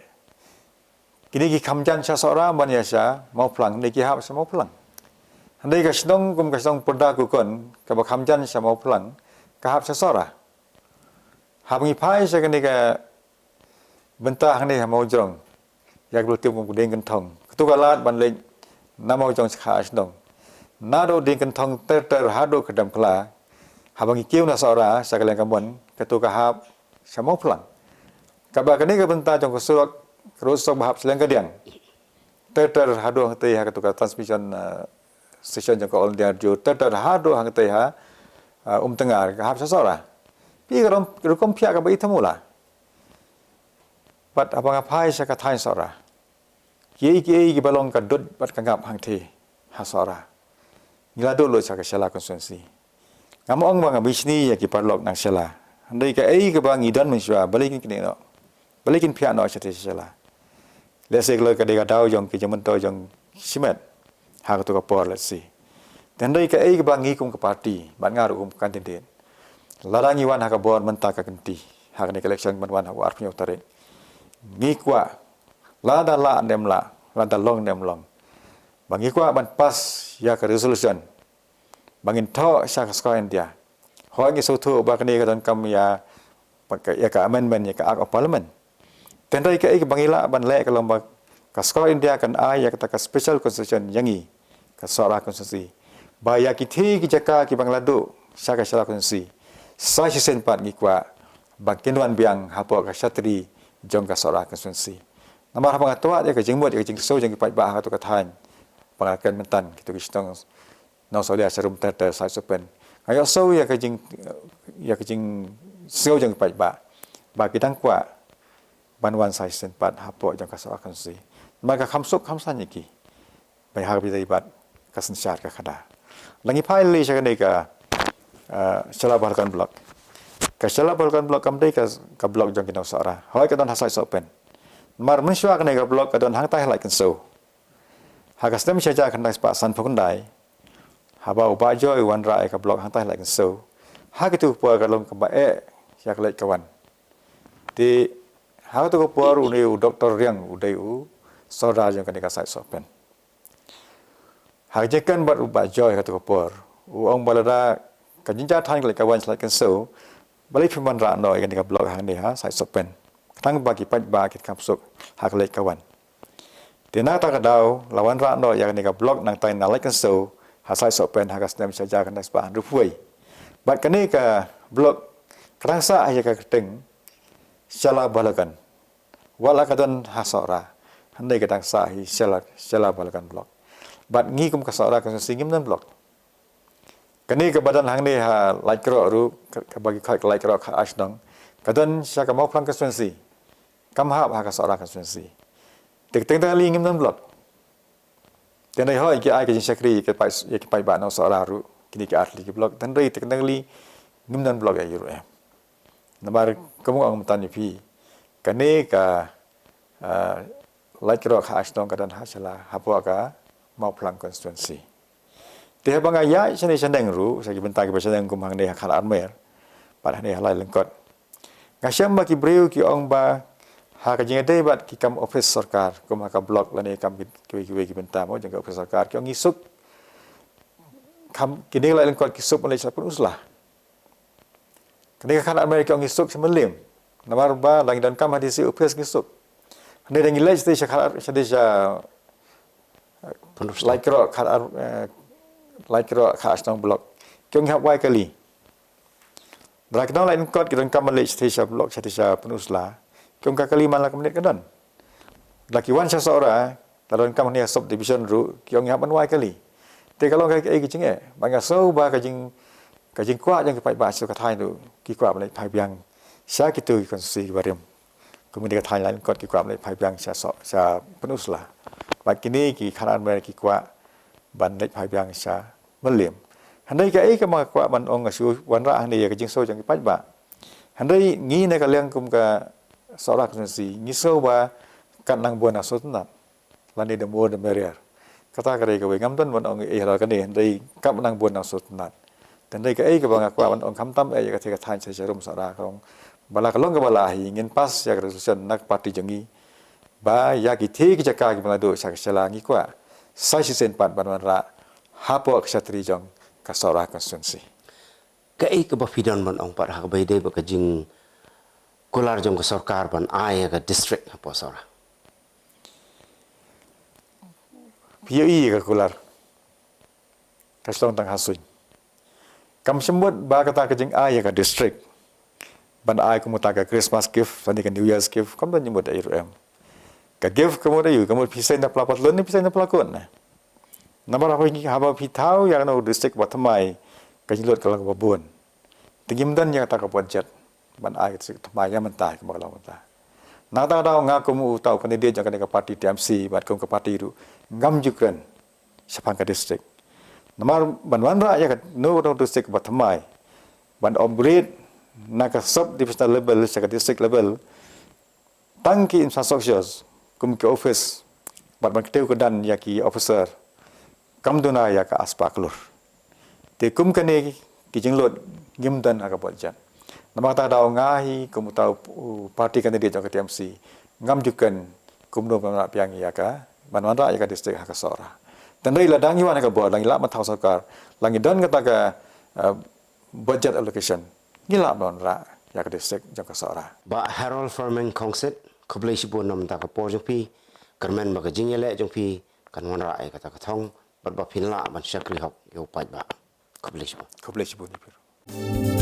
Kine ki kham jan sha Sohra ban ïa sha Mawphlang, ne ki hap sha Mawphlang. Hynrei ka shnong kum ka shnong Pyrda Kukon kaba kham jan sha Mawphlang, ka hap sha Sohra. Haba ngi phai sha kane ka bynta hangne ha Mawjrong, ïa kaba la tip kum ka Dieng Kynthong, kato ka lad ban leit na Mawjrong sha kha shnong, Naduh Diengkynthong ter ter haduh Kdemkla, haba ngi kiew na Sohra sha ka liang ka mon, katu ka hap sha Mawphlang. Kaba kane ka bynta jong ka surok ka rud surok ba hap sha liang ka diang, ter ter haduh hangtei ha katu ka transmission, eh, station jong ka All India Radio, ter ter haduh hangtei ha, eh, Umtyngar, ka hap sha Sohra. Phi ka rukom, rukom phiah kaba i thamula. Bad haba nga phai sha ka thaiñ Sohra, kiei kiei kiba long ka dud bad ka ngap hangtei ha Sohra, ngi la duh lut sha ka Shella constituency. Ngam ong ba nga bishni ïa ki paralok na Shella, hynrei kaei kaba ngi don mynshuwa, balei kin knieh noh, balei kin phiah noh shatei sha Shella. Lehse ka long ka dei ka daw jong ki jingmyntoi jong shimet ha katu ka por, let's see. Te hynrei kaei kaba ngi kum ka party bad nga ruh kum ka candidate, lada ngi wan ha ka bor mynta ka kynti ha kane ka election ban wan ha u arphew tarik, ngi kwah, lada lah ne em lah, lada long ne em long, ba ngi kwah ban pass ïa ka resolution ba ngin thoh sha ka Square India. Hooid, ngi sngewthuh ba kane ka donkam ïa, ïa ka amendment ïa ka Act of Parliament. Te hynrei kaei kaba ngi lah ban leh ka long ba ka Square India kan ai ïa kata ka special concession ïa ngi, ka Sohra constituency, ba ïa kitei ki jaka kiba ngi la duh sha ka Shella constituency, sa shisien pat ngi kwah ba kin wan biang hapoh ka shatri jong ka Sohra constituency. Namar haba nga twad ïa ka jingmut ïa ka jingsngew jong ki paidbah ha katu ka thaiñ, ba nga kren mynta kitu ki shnong Nongsohliar, Sharum ter ter, Saitsohpen, nga ïohsngew ïa ka jing, ïa ka jingsngew jong ki paidbah ba ki dang kwah ban wan sa shisien pat hapoh jong ka Sohra constituency. Namar ka kham suk kham saiñ ïa ki ba ha kaba ïadei bad ka synshar ka khadar. Lada ngi phai lei sha kane ka, eh, Shella Bahlakhon block. Ka Shella Bahlakhon block kam dei ka, ka block jong ki nong Sohra. Hooid, ka don ha Saitsohpen. Namar mynshuwa kane ka block ka don hangtai ha Laitkynsew. Ha ka snem shi hajar khyndai spah sanphew khyndai, haba u Bah Joy u wanrah ïa ka block hangtai ha Laitkynsew, ha katu ka por ka long kaba eh ïa ka leit ka wan. Te ha katu ka por une u Doktor Riang u dei u Sordar jong kane ka Saitsohpen. Ha ka jingkren bad u Bah Joy ha katu ka por, u ong ba lada ka jingjia thaiñ ka leit ka wan sha Laitkynsew, balei phim wanrah noh ïa kane ka block hangne ha Saitsohpen, khnang ba ki paidbah kin kham suk ha ka leit ka wan. Te na kata ka daw la wanrah noh ïa kane ka block nangtai na Laitkynsew ha Saitsohpen ha ka snem shi hajar khyndai spah hynriewphew. Bad kane ka block ka dang sah ïa ka kyrteng Shella Bahlakhon. Wat la ka don ha Sohra, hynrei ka dang sah hi Shella, Shella Bahlakhon block. Bad ngi kum ka Sohra constituency ngim don block. Kane kaba don hangne ha Laitkroh ruh, ka, kaba ki khot ka Laitkroh Khatar Shnong, ka don sha ka Mawphlang constituency, kam hap ha ka Sohra constituency. Te teng teng lei ngim don block. Te hynrei hooid ki ai ka jingshakri ïa ki paid, ïa ki paidbah nong Sohra ruh, kine ki artylli ki block. Te hynrei te teng teng lei ngim don block ïa ki ruh em. Namar kumba nga ong mynta ïa phi, kane ka, ah, Laitkroh Khatar Shnong ka don ha Shella, hapoh ka Mawphlang constituency. Te haba nga ïaid shane shaneng ruh, sha ki bynta kiba shaneng kum hangne ha Khatar Armer bad hangne ha Lailyngkot, nga shem ba ki briew ki ong ba ha ka jingïadei bad ki kam ophis sorkar, kum ha ka block lane kam ki, kiwei kiwei ki bynta mo jong ka ophis sorkar, ki ong ngi suk, kam, kine ki Lailyngkot ki suk ban leit sha Pynursla. Kane ka Khatar Armer ki ong ngi suk sha Mylliem. Namar ba lada ngi donkam ha D C ophis ngi suk. Hynrei lada ngi leit shatei sha Khatar, shatei sha, eh, Pynursla. Laitkroh Khatar, eh, Laitkroh Khatar Shnong block, ki ong ngi hap wai kali. Lada ki nong Laityngkot ki donkam ban leit shatei sha block, shatei sha Pynursla, ki ong ka kali man la ka minit ka don. Lada ki wan sha Sohra, lada donkam hangne ha sub division ruh, ki ong ngi hap ban wai kali. Te ka long kaei kaei ka jingeh. Bad nga sngew ba ka jing, ka jingkwah jong ki paidbah sha ka thaiñ ruh, ki kwah ban leit phai biang sha kitu ki constituency kiba rim. Kum kine ka thaiñ Laityngkot ki kwah ban leit phai biang sha Soh, sha Pynursla. Bad kine ki Khatar Armer ki kwah ban leit phai biang sha Mylliem. Hynrei kaei kaba nga kwah ban ong, nga shu wanrah hangne ïa ka jingsngew jong ki paidbah. Hynrei ngi na ka liang kum ka Sohra constituency, ngi sngew ba kat nang bun nang sngewtynnat, lane the more the merrier. Kata ka dei kawei, ngam don ban ong ei halor kane, hynrei kat nang bun nang sngewtynnat. Te hynrei kaei kaba nga kwah ban ong khamtam eh ïa katei ka thaiñ sha Sharum Sohra, ka long ba la ka long kaba lah hi, ngin pass ïa ka resolution na ka party jong ngi ba ïa kitei ki jaka kiba la duh sha ka Shella ngi kwah sa shisien pat ban wanrah hapoh ka shatri jong ka Sohra constituency. Kaei kaba phi don ban ong pat ha kaba ïadei bad ka jingkular jong ka sorkar ban ai ïa ka district hapoh Sohra? Phi ïohi ïa ka kular. ka shlong tang ha suin. Kam shym mut ba kata ka jingai ïa ka district ban ai kum kata ka Christmas gift lane ka New Year's gift, kam don jingmut ei ruh em. Ka gift ka mut aïu, ka mut phi seng na pla patlun ne phi seng na pla kut ne. Namar haba phi, haba phi thaw ïa kano district ba thymmai, ka jinglut ka long kaba bun. Te ngim don ïa kata ka budget ban ai ka district thymmai ïa mynta kumba ka long mynta. Na kata ka daw nga kum uta u candidate jong kane ka party T M C bad kum ka party ruh ngam ju kren shaphang ka district. Namar ban wanrah ïa kano kano district ba thymmai, ban upgrade na ka sub divisional level sha ka district level, tang ki infrastructures kum ki office bad ban kyntiew kyrdan ïa ki officer, kam duna ïa ka aspa klur. Te kum kane ki jinglut ngim don ha ka budget. Namar kata ka daw nga hi kum uta u party candidate jong ka T M C, ngam ju kren kumno ban wanrah biang ïa ka, ban wanrah ïa ka district ha ka Sohra. Tang dei lada ngi wan ha ka bor, lada ngi lah ban thaw sorkar, lada ngi don kata ka, eh, budget allocation, ngi lah ban wanrah ïa ka district jong ka Sohra. Bah Harold Farming Khongsit, khublei shibun namar ka por jong phi, kyrmen ba ka jingïaleh jong phi kan wanrah ïa kata ka thong bad ba phin lah ban shakri hok ïa u paidbah. Khublei shibun. Khublei shibun ïa phi ruh.